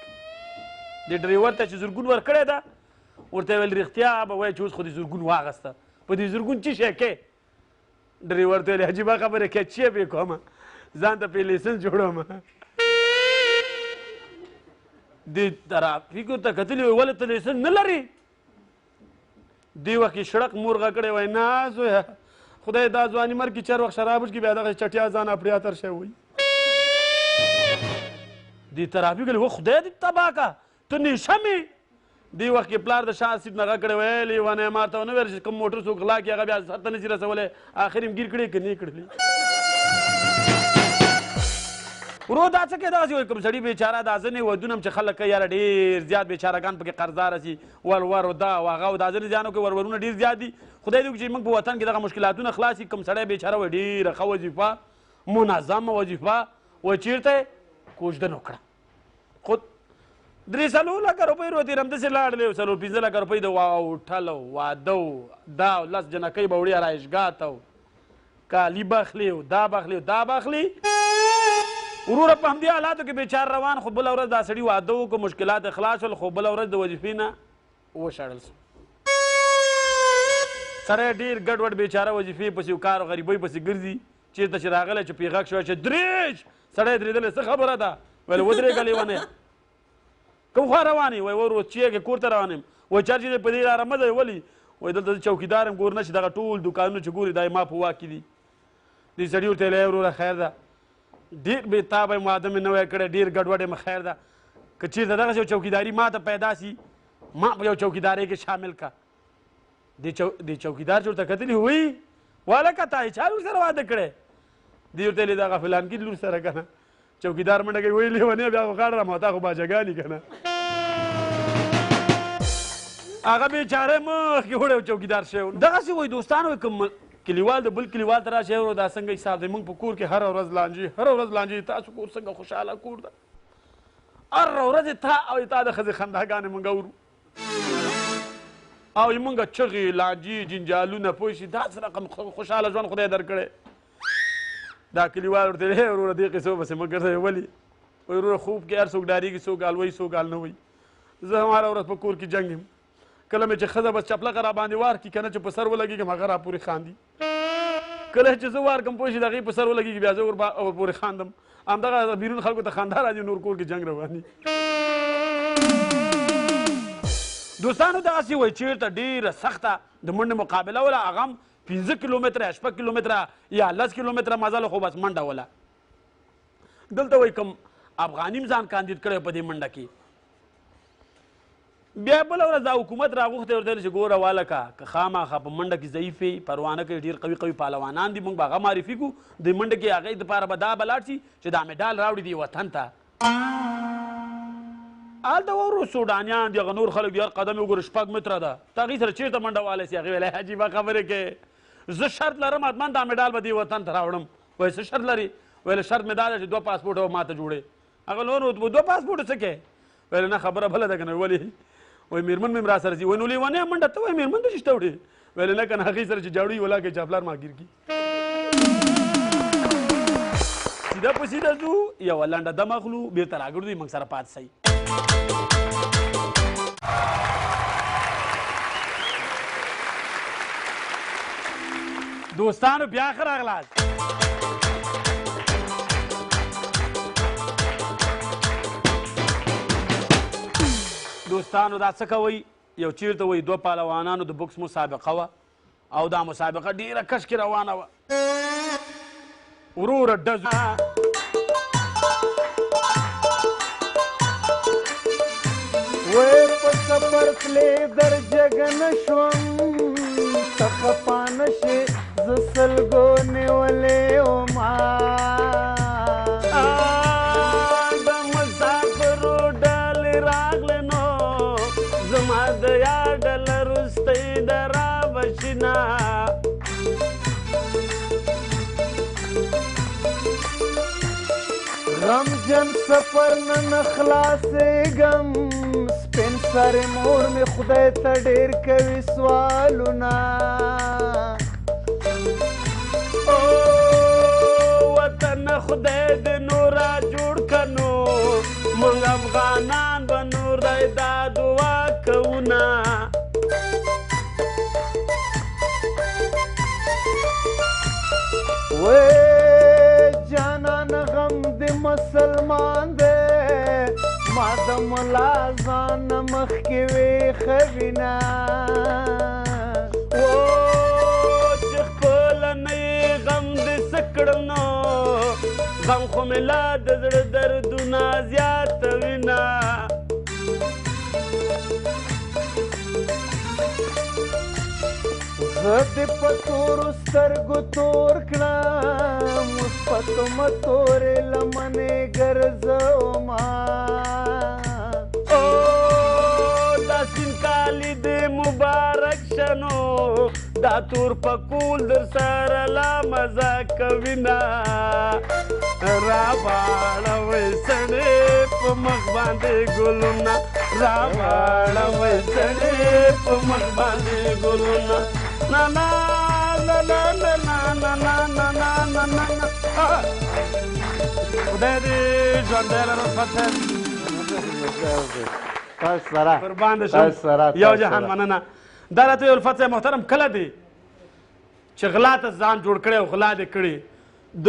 [SPEAKER 2] دې ډریور ته چې زرګون ورکړی ده ورته یې ویل رښتیا به وایي چې اوس خو دې زرګون واغسته، په دې زرګون څه شی کوې؟ ډریور ته ویل عجیبه خبره کوې، چیې پرې کوم، ځان ته پرې لیسنس جوړوم. دې ترافیک ورته کتلي وایي ولې ته لیسنس نه لرې؟ دې وخت کې شړق مور غږ کړی وایي نه زویه خدای دا ځواني مرګ کې چې هر وخت شراب وڅښي بیا دغه چټیا ځان اپړیا تر شی وایي. دې ترافیک ویل خدای دې تباه که ته نیشه مې. دې وخت کې پلار د شاه سیټ نه غږ کړی وایي لیونی ما ته ونه ویل چې کوم موټر څوک غلا کړي هغه بیا سر ته نه شي رسولی، اخر یې ګیر کړی که نه یې کړلی. ورو دا څه کوې دغسې وایي کوم سړي بېچاره دا ځینې ودونه هم چې خلک کوي یاره ډېر زیات بېچارهګان پکې قرضداره سي، ورور او دا او هغه او دا ځینې ځایانو کې ورورونه ډېر زیات دي. خدای دې وکړي چې موږ په وطن کې دغه مشکلاتونه خلاص کړي. کوم سړی بېچاره وایي ډېره ښه وظیفه، منظمه وظیفه، وایي چېرته یې کوژدن وکړه، خو 3-4 لکه روپۍ روتې همداسې لاړلې او 4-5 لکه روپۍ د هوټل او واده او دا او لس جنکۍ به وړي ارایشګاه ته او کالي به اخلي او دا به اخلي او دا به اخلي. وروره په همدې حالاتو کې بېچاره روان، خو بله ورځ دا سړي واده وکړو، مشکلات یې خلاص شول، خو بله ورځ د وظیفې نه وشړل شو. سړی ډېر ګډوډ بېچاره وظیفې پسې او کار او غریبۍ پسې ګرځي، چېرته چې راغلی چې پرې غږ شوی چې درېږ، سړی درېدلی څه خبره ده؟ ویل ودرېږه لیونی، کوم خوا روان یې؟ وایي ورور چیرې کور ته روان یم. وایي چا چې په دې لاره مه ځئ، ولې؟ وایي دلته زه چوکیدار یم، ګور نه چې دغه ټول دوکانونه چې ګوري دا یې ما په واک کې دي. دې سړي ورته ویل وروره خیر ده، ډېر بېتابه یم، واده مې نوی کړی، ډېر ګډوډ یم، خیر ده، که چېرته دغسې یو چوکیداري ما ته پیدا سي ما په یو چوکیدارۍ کې شامل که. دې چوکیدار چې ورته کتلي وایي والکه تا یې چا لور سره واده کړی؟ دې ورته ویلي دغه فلانکي لور سره که نه. چوکیدار منډه کوي وایي لیونیه بیا خو غاړه راماته خو باجهګانې که نه. هغه بېچاره مخکې وړی چوکیدار شوی. دغسې وایي دوستان، وایي کوم کلیوال د بل کلیوال ته راشي وروره دا څنګه حساب دی، موږ په کور کې هره ورځ لانجې، هره ورځ لانجې، تاسو کور څنګه خوشحاله کور ده، هره ورځ تا او تا د ښځې خنداګانې موږ اورو او موږ چغې لانجې جنجالونه پوه شي، داسې رقم خوشحاله ژوند خدای درکړی. دا کلیوال ورته ویل وروره دې قصو پسې مه ګرځئ، ولې؟ وایي وروره خوب کې هر څوک ډارېږي، څوک حال وایي، څوک حال نه وایي، زه هم هره ورځ په کور کې جنګ یم، کله مې چې ښځه بس چپلکه را باندې وار کړي که نه چې په سر ولګېږم هغه را پورې خاندي. کله چې زه وار کړم پوه شي د هغې په سر ولګېږي بیا زه ورپورې خاندم. همدغه بیرون خلکو ته خندا راځي، نور کور کې جنګ روان دي. دوستانو دغسې وایي چېرته ډېره سخته د منډې مقابله وله، هغه هم 5 کیلومتره یا 6 کیلومتره یا 10 کیلومتره مزله خو بس منډه وله. دلته وایي کوم افغاني هم ځان کاندید کړی په دې منډه کې. بیا بله ورځ دا حکومت راغوښتی ورته ویل چې ګوره والکه که خامخا په منډه کې ضعیف یې پروا نه کوي، ډېر قوي قوي پهلوانان دي، موږ به هغه معرفي کړو. دې منډه کې هغې دپاره به دا به لاړ شي چې دا مډال راوړي دې وطن ته. هلته ورو سوډانیان دي، هغه نور خلک دي، هر قدم یې وګوره 6 متره ده، ته هغې سره چېرته منډه والی سي؟ هغې ویل عجیبه خبرې کوې، زه شرط لرم حتما دا مډال به دې وطن ته راوړم. وایي څه شرط لري؟ ویل شرط مې دا دی چې 2 پاسپورټه به ماته جوړې. هغه نور 2 پاسپورټه څه کوې؟ ویل نه خبره بله ده که نه. ولې؟ وایي مېرمن مې هم راسره ځي. وایي نو لېونی منډه ته وایي مېرمن دې شته وړې؟ ویل نه که نه هغې سره چې جاړو یې ولاکه چې پلار ما ګیر کړي. سیده په سیده ځو، یوه لنډه دم اخلو، بېرته راګرځو، موږ سره پاتې سئ. دوستانو بیا ښه راغلاست. دوستانو دا څه کوئ؟ یو چیرته وایي 2 پهلوانانو د بوکس مسابقه وه او دا مسابقه ډېره کش کې روانه وه. وروره ډز
[SPEAKER 3] وې په سفر تلې در جګه نه شوم، ته خفه نه شې زه سلګو نیولې ومه.
[SPEAKER 2] د مسافرو ډلې راغلې نو زما د یار ډله وروستۍ ده رابه شي نه.
[SPEAKER 3] غمجن سفر نه نه خلاصېږم، سپین سرې مور مې خدای ته ډېر کوي سوالونه.
[SPEAKER 2] او وطن خدای دې نور را جوړ که نو موږ افغانان به نور دی دا دعا کوو نه.
[SPEAKER 3] وې جانان غم دې مسلمان دی، ما د ملا ځان نه مخکې ویښوي نه.
[SPEAKER 2] و چې خپله نه یې غم دې څه کړم نو غم خو مې لا د زړه دردونه زیاتوي نه.
[SPEAKER 3] زه دې په تورو سترګو تور کړم، اوس په کومه تورې لمنې ګرځومه.
[SPEAKER 2] او دا سپین کالي دې مبارک شه نو دا تور پکول در سره لا مزه کوي نه. راواړوئ سړې په مخ باندې ګلونه، راواړوئ سړې په مخ باندې ګلونه. نا نا نا نا نا نا نا نا نا نا نا نا. خدای دې ژوندی لره فتح. قربان دې شم، یو جهان مننه. دا راته الفت صاحب محترم کله دی چې غلا ته ځان جوړ کړی او غلا دې کړې، د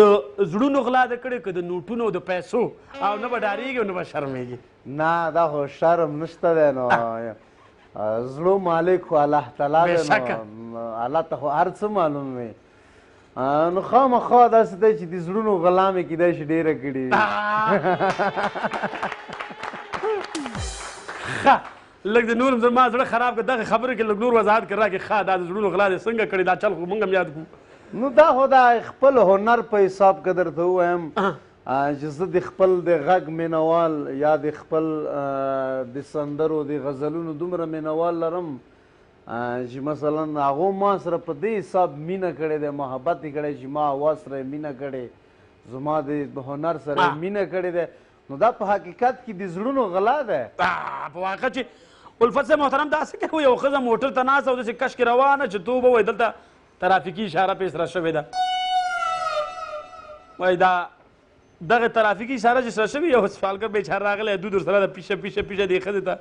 [SPEAKER 2] زړونو غلا دې کړې که د نوټونو او د پیسو، او نه به ډارېږي او نه به شرمېږي؟
[SPEAKER 3] نه دا خو شرم نشته دی نو زړو مالک خو الله تعالی دی نو الله ته خو هر څه معلوم وي. نو خامخا داسې دی چې د زړونو غلا مې کیدای شي ډېره کړې وي.
[SPEAKER 2] ښه لږ د نور زما زړه خراب کړ دغه خبرې کې لږ نور وضاحت کړه راکړې. ښه دا د زړونو غلا دې څنګه کړې؟ دا چل خو موږ هم یاد کړو.
[SPEAKER 3] نو دا خو دا خپل هنر په حساب که درته ووایم چې زه د خپل د غږ مینوال یا د خپل د سندرو د غزلونو دومره مینوال لرم چې مثلا هغو ما سره په دې حساب مینه کړې ده، محبت یې کړی چې ما اواز سره یې مینه کړې، زما د هنر سره یې مینه کړې ده. نو دا په حقیقت کې د زړونو غلا ده.
[SPEAKER 2] په واقع چې الفت صاحب محترم داسې کوي، یو ښځه موټر ته ناسته او داسې کش کې روانه چې توبه وایي دلته ترافیکي اشاره پې سره شوې ده. وایي دا دغه ترافیکي اشاره چې سره شوې، یو سوالګر بېچاره راغلی، دود ورسره ده، پیشه پیشه پیشه دې ښځې ته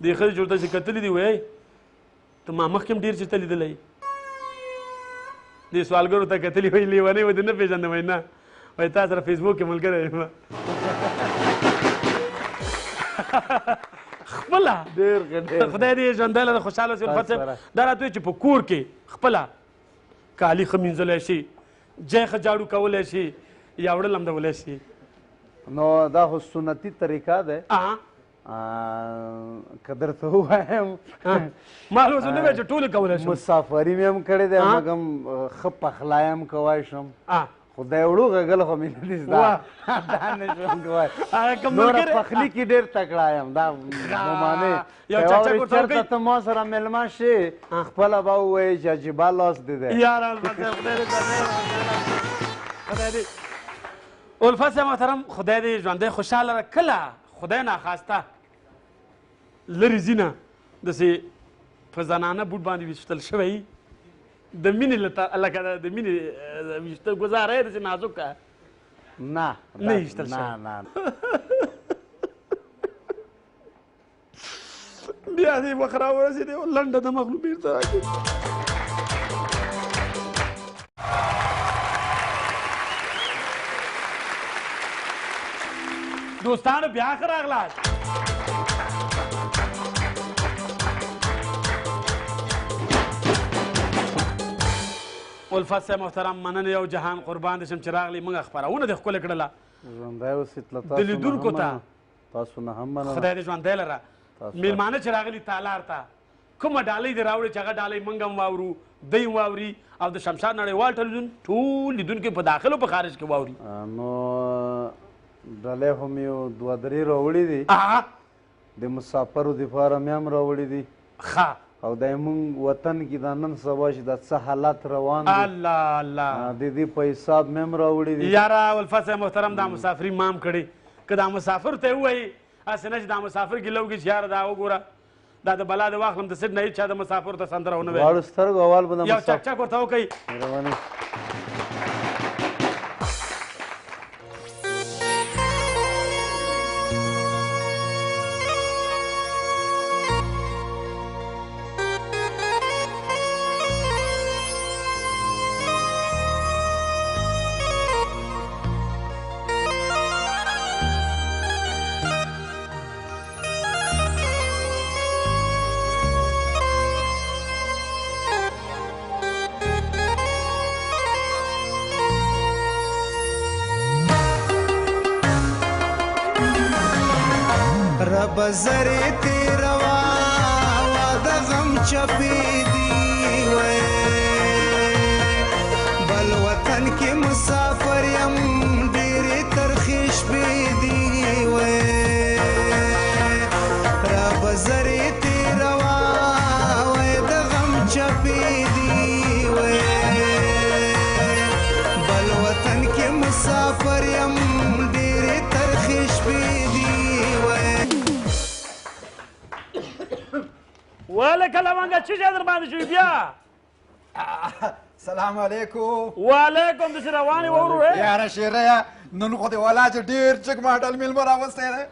[SPEAKER 2] دې ښځې چې ورته چې کتلي دي وایي ته ما مخکې هم ډېر چېرته لیدلی. دې سوالګرو ته کتلي وایي لیونی به دې نه پېژندم. وایي نه، وایي تا سره فیسبوک کې ملګری یم. خپله
[SPEAKER 3] ډېر ښه، ډېر
[SPEAKER 2] خدای دې ژوندی لره، خوشحاله اوسې. الفت صاحب دا راته وایي چې په کور کې خپله کالي ښه مینځلی شي، جای ښه جاړو کولی شي، یا وړل هم دولی شي.
[SPEAKER 3] نو دا خو سنتي طریقه ده. که درته ووایم
[SPEAKER 2] ما اوس نه وایي چې ټول کولی شم.
[SPEAKER 3] مسافري مې هم کړې ده، مګم ښه پخلی هم کوای شم. خو د وړو غږل خو مې نه دي زده، دا نه شم کوای. نوره پخلي کې ډېر تکړه یم، دا ممانع.
[SPEAKER 2] یو چکچک ورته
[SPEAKER 3] چېرته ته ما سره مېلمه شې خپله به ووایې چې عجیبه لاس دې دی.
[SPEAKER 2] یاره الفت صاحب خدای دې خدای دې الفت صاحب محترم خدای دې ژوندی خوشحاله لره. کله خدای ناخواسته لرې ځینه داسې په زنانه بوټ باندې ویشتل شوی د مینې لکه د مینې ویشتل ګزاره یې داسې نازکه
[SPEAKER 3] نه
[SPEAKER 2] نه ویشتل شوی.
[SPEAKER 3] نه
[SPEAKER 2] بیا دې وخت راورسېدی او لنډه د مخلوق بېرته راکړي. دوستانو بیا ښه راغلاست. الفت صاحب محترم مننه یو جهان قربان دې شم چې راغلې، موږ خپرونه دې ښکلې کړله.
[SPEAKER 3] ژوندی اوسې،
[SPEAKER 2] د لیدونکو ته
[SPEAKER 3] تاسو نه هم مننه.
[SPEAKER 2] خدای دې ژوندی لره. مېلمانه چې راغلي تالار ته کومه ډالۍ دې راوړې چې هغه ډالۍ موږ هم واورو، دی هم واوري، او د شمشاد نړیوال ټلویزیون ټول لیدونکي په داخل او په خارج کې واوري.
[SPEAKER 3] نو ډالۍ خو مې یو دوه درې راوړي دي، د مسافرو دپاره مې هم راوړي دي.
[SPEAKER 2] ښه.
[SPEAKER 3] او دا موږ وطن کې دا نن سبا چې دا څه حالت روان دی،
[SPEAKER 2] الله الله،
[SPEAKER 3] د دې په حساب مې هم راوړي دي.
[SPEAKER 2] یاره الفت صاحب محترم دا مسافري ما هم کړې، که دا مسافر ته ووایي هسې نه چې دا مسافر ګیله وکړي چې یاره دا وګوره دا د بلا د واخلم د سیټ نه هېچا د مسافرو ته سندره ونه ویله.
[SPEAKER 3] دواړو سترګو اول به د
[SPEAKER 2] یو چکچک ورته وکړئ.
[SPEAKER 3] مهرباني.
[SPEAKER 5] بزرې تېروا د غم چپې دي وې، بل وطن کې مسافر یم ډېرې ترخې شپې دي وې. را بزرې تېروا د غم چپې دي وې، بل وطن کې مسافر یم ډېرې ترخې شپې دي وې.
[SPEAKER 2] ولکه لونګه څه شی در باندې شوي بیا؟
[SPEAKER 1] سلام علیکم.
[SPEAKER 2] وعلیکم. داسې روان یې وروره؟
[SPEAKER 1] یاره شیریه نن خو دې ولا چې ډېر چک ماډل مېلمه راوستی دی.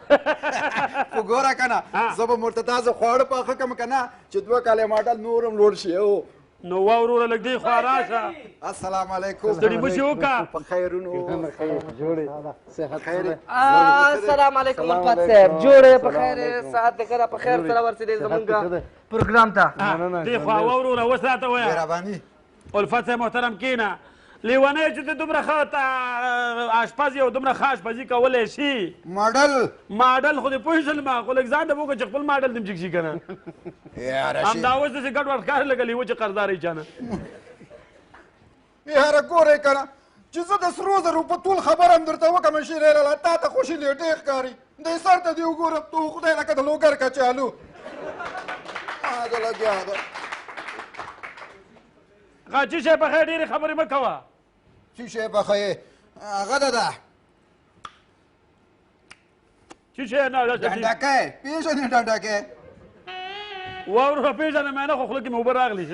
[SPEAKER 1] خو ګوره که نه زه به ورته تاسو خواړه پاخه کړم که نه چې دوه کاله ماډل نور هم لوړ شي.
[SPEAKER 2] نو وروره لږ دې خوا راشه.
[SPEAKER 1] السلام علیکم.
[SPEAKER 2] ستړي مشي وکړه.
[SPEAKER 1] په خیرونو.
[SPEAKER 3] جوړې صحت.
[SPEAKER 4] السلام علیکم الفت صاحب، جوړې په خیر، صحت دې ښه ده؟ په خیر سره ورسېدې زموږ پروګرام ته.
[SPEAKER 2] دې خوا وروره اوس راته ووایه.
[SPEAKER 1] مهرباني.
[SPEAKER 2] الفت صاحب محترم کښېنه. لیونی چې ته دومره ښه آشپز یې او دومره ښه آشپزي کولی شي.
[SPEAKER 1] ماډل
[SPEAKER 2] ماډل خو دې پوه شول ما، خو لږ ځان ته وګوره چې خپل ماډل دې هم جګ شي که نه. همدا اوس داسې ګډوډ ښکاري لکه لیوه چې قرضدار یې چا نه.
[SPEAKER 1] یاره ګورې که نه چې زه د سرو زرو په طول خبره هم درته وکړم شیرې لالا تا ته خوشي لیټې ښکاري. دې سر ته دې وګوره تو خدای لکه د لوګر کچالو هغه لګیا ده.
[SPEAKER 2] څه شی پخې؟ ډېرې خبرې مه کوه.
[SPEAKER 1] څه شی پخې؟ هغه ده ده
[SPEAKER 2] څه شی؟ نه
[SPEAKER 1] ډنډکی پېژنې؟ ډنډکی
[SPEAKER 2] وروره پېژنم نه، خو خوله کې مې اوبه راغلې.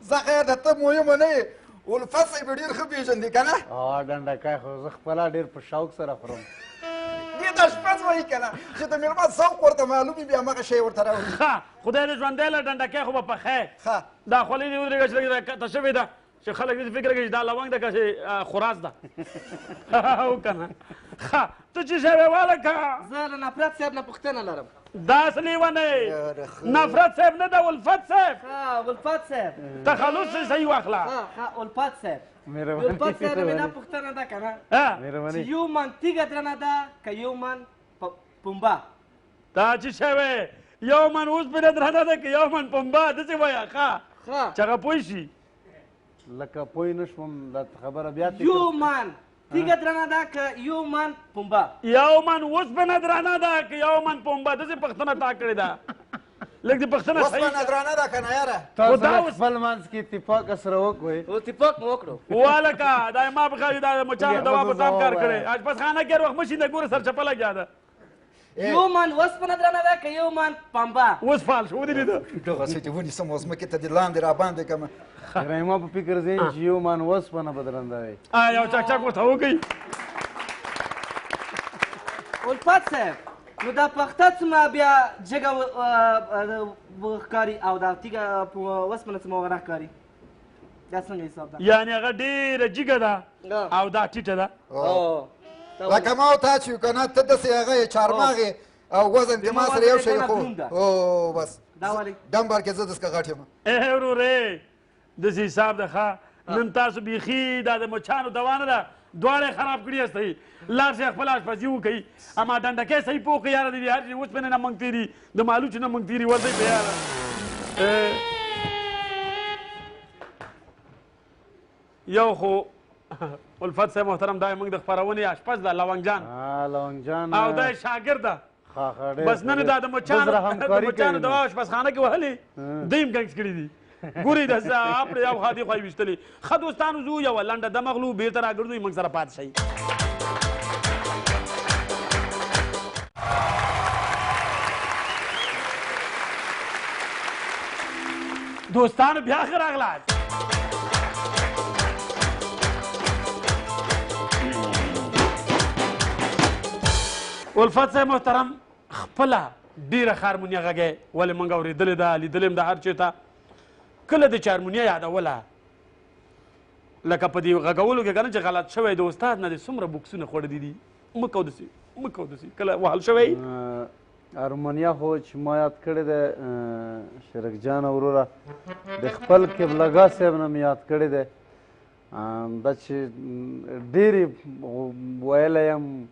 [SPEAKER 1] زه خیر ده، ته مهمه نه یې. الفت صاحب ډېر ښه پېژندې که نه؟
[SPEAKER 3] ډنډکی خو زه خپله ډېر په شوق سره خورم.
[SPEAKER 1] دې ته اشپز وایي که نه چې د مېلمه ذوق ورته معلوم وي، بیا هماغه شی ورته راوړي.
[SPEAKER 2] ښه، خدای دې ژوندی له ډنډکۍ خو به پخې.
[SPEAKER 1] ښه.
[SPEAKER 2] دا خولۍ دې ودرېږه چې لږ راکښته شوې ده چې خلک دې فکر کوي چې دا لونګ ده که چې خوراس ده. او که نه؟ ښه، ته چې شی وې والکه.
[SPEAKER 4] زه له نفرت صاحب نه پوښتنه لرم.
[SPEAKER 2] دا څه لیونی؟ نفرت صاحب نه ده، الفت صاحب.
[SPEAKER 4] ښه، الفت صاحب.
[SPEAKER 2] تخلص یې صحیح واخله.
[SPEAKER 4] ښه ښه، الفت صاحب. الفت صاحب مې دا پوښتنه ده که نه چې یو من تیږه درنه ده که یو من پنبه؟
[SPEAKER 2] دا چې شی وې؟ یو من اوسپنه درنه ده که یو من پنبه؟ داسې وایه. ښه، چې هغه پوه شي.
[SPEAKER 3] لکه پوه نه شوم دا خبره بیا.
[SPEAKER 4] یو من تیږه درنه ده که یو من پنبه؟
[SPEAKER 2] یو من اوسپنه درنه ده که یو من پنبه؟ داسې پوښتنه تا کړې ده. لږ دې پوښتنه صحیح
[SPEAKER 1] اوسپنه درنه ده که نه یاره؟
[SPEAKER 3] تاسو خپل منځ کې اتفاق سره وکړئ.
[SPEAKER 4] اتفاق مو وکړو.
[SPEAKER 2] والکه دا ما په خیال دا مچانو دوا په تام کار کړی. آشپزخانه کې هر وخت مشي نه ګوره سرچپه لګیا ده.
[SPEAKER 4] یو من اوسپنه درنه ده که یو من پنبه؟
[SPEAKER 2] اوس فعال شو، ودې لیده.
[SPEAKER 1] دغسې دې ونیسم او ځمکې ته دې لاندې راباندې کړم.
[SPEAKER 3] ما په فکر ذهن چې یو من اوسپنه به درنده وي.
[SPEAKER 2] یو چکچک ورته وکړئ.
[SPEAKER 4] الفت صاحب، نو دا پخته څومره بیا جګه ښکاري او دا تیږه اوسپنه څومره ورنه ښکاري؟ دا څنګه حساب ده؟
[SPEAKER 2] یعنې هغه ډېره جګه ده او دا ټیټه ده.
[SPEAKER 1] لکه ما او تا چې یو که نه، ته داسې هغه یې چارماغ یې او وزن دې ما سره یو شی خو او بس ډمبر کې زه داسې غټ یم.
[SPEAKER 2] ای ورورې، داسې حساب ده. ښه، نن تاسو بیخي دا د مچانو دوا نه ده، دواړه یې خراب کړي یاستئ. لاړ شئ خپله اشپزي وکړئ، اما ډنډکی صحیح پوه کړئ یاره. د دې هر شي اوسپنې نه موږ تېري، د مالوچو نه موږ تېري. ورځئ په یاره. یو خو الفت صاحب محترم، دا موږ د خپرونې اشپز ده، لونګ جان.
[SPEAKER 3] لونګ جان.
[SPEAKER 2] او دا یې شاګرد ده. بس نن دا د مچانو دوا اشپزخانه کې وهلې، دوی هم ګنګس کړي دي. ګورئ د اپړې یو خوا دې خوا یې ویشتلې. ښه دوستانو، ځو یوه لنډه دمه غلو، بېرته راګرځو، موږ سره پاتې شئ. دوستانو بیا ښه راغلاست. الفت صاحب محترم، خپله ډېره ښه هارمونیه غږی، ولې موږ اورېدلې ده، لیدلې هم ده هر چېرته. کله د چارمونیه یادوله، لکه په دې غږولو کې که نه چې غلط شوی د استاد نه دې څومره بکسونه خوړلي دي؟ مه کوه داسې، مه کوه داسې. کله وهل شوی؟
[SPEAKER 3] هارمونیه خو چې ما یاد کړې ده شرک جان وروره، د خپل قبلهګاه صاحب نه مې یاد کړې ده. دا چې ډېرې ویلی یم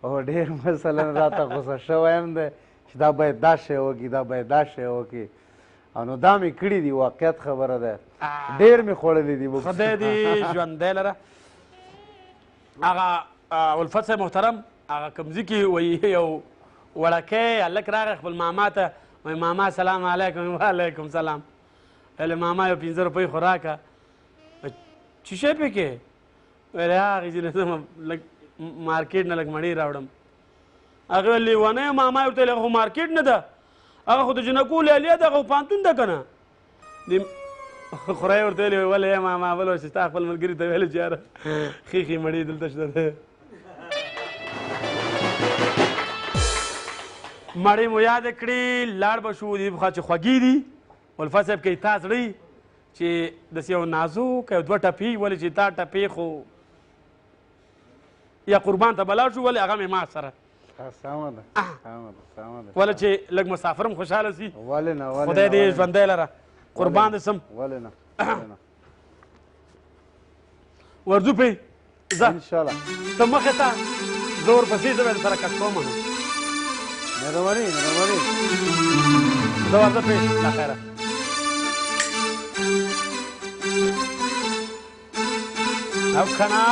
[SPEAKER 3] او ډېر مثلا راته غوسه شوی هم دی چې دا باید دا شی وکړي، دا باید دا شی وکړي، او نو دا مې کړي دي. واقعیت خبره ده، ډېر مې خوړلي دي.
[SPEAKER 2] خدای دې ژوندی لره. هغه الفت صاحب محترم، هغه کوم ځای کې وایي یو وړکی هلک راغی خپل ماما ته، وایي ماما سلام علیکم. وعلیکم سلام. ویل ماما یو 5 روپۍ خو راکړه. چې شی پې کې؟ ویل هغې ځینې زه لږ مارکیټ نه لږ مڼې راوړم. هغې ویل لیونی ماما یې ورته ویل هغه خو مارکیټ نه ده، هغه خو د جینکو لیلیه ده، هغه خو پوهنتون ده که نه. دې خورا یې ورته ویلي ولې ماما بل چې ستا خپل ملګري ته ویلي چې یاره ښې ښې مڼې دلته شته ده. مڼې مو یاده کړې، لاړ به شو دې پخوا چې خوږې دي. الفت صاحب که تا زړه چې داسې یو نازک یو دوه ټپې، ولې چې تا ټپې خو یا قربان ته به لاړ شو، ولې هغه مې ما سره
[SPEAKER 3] سمه ده، سمه ده، سمه ده.
[SPEAKER 2] ولې چې لږ مسافر هم خوشحاله سي.
[SPEAKER 3] ولې نه، ولې
[SPEAKER 2] خدای دې ژوندی لره، قربان دې سم.
[SPEAKER 3] ولې نه، ولې نه.
[SPEAKER 2] ورځو پې ځه
[SPEAKER 3] انشاءالله.
[SPEAKER 2] ته مخې ته، زه ورپسې زه به در سره کش کوم.
[SPEAKER 3] مهرباني، مهرباني.
[SPEAKER 2] زه ورځه پې له خیره. او که نه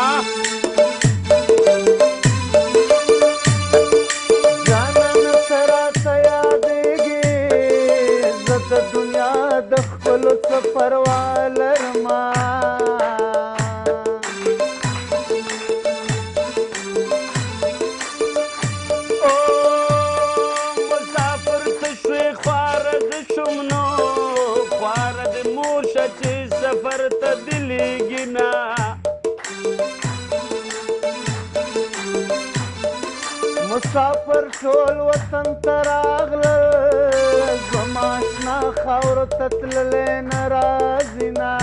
[SPEAKER 3] دنیا د خپلو څه پروا لرمه.
[SPEAKER 2] او مسافر ته شوې خواره زه شوم، نو خواره د مور شه چې سفر ته دې لېږي نه.
[SPEAKER 3] مسافر ټول وطن ته راغلل، زما شنه خاورو ته تللی نه راځي نه.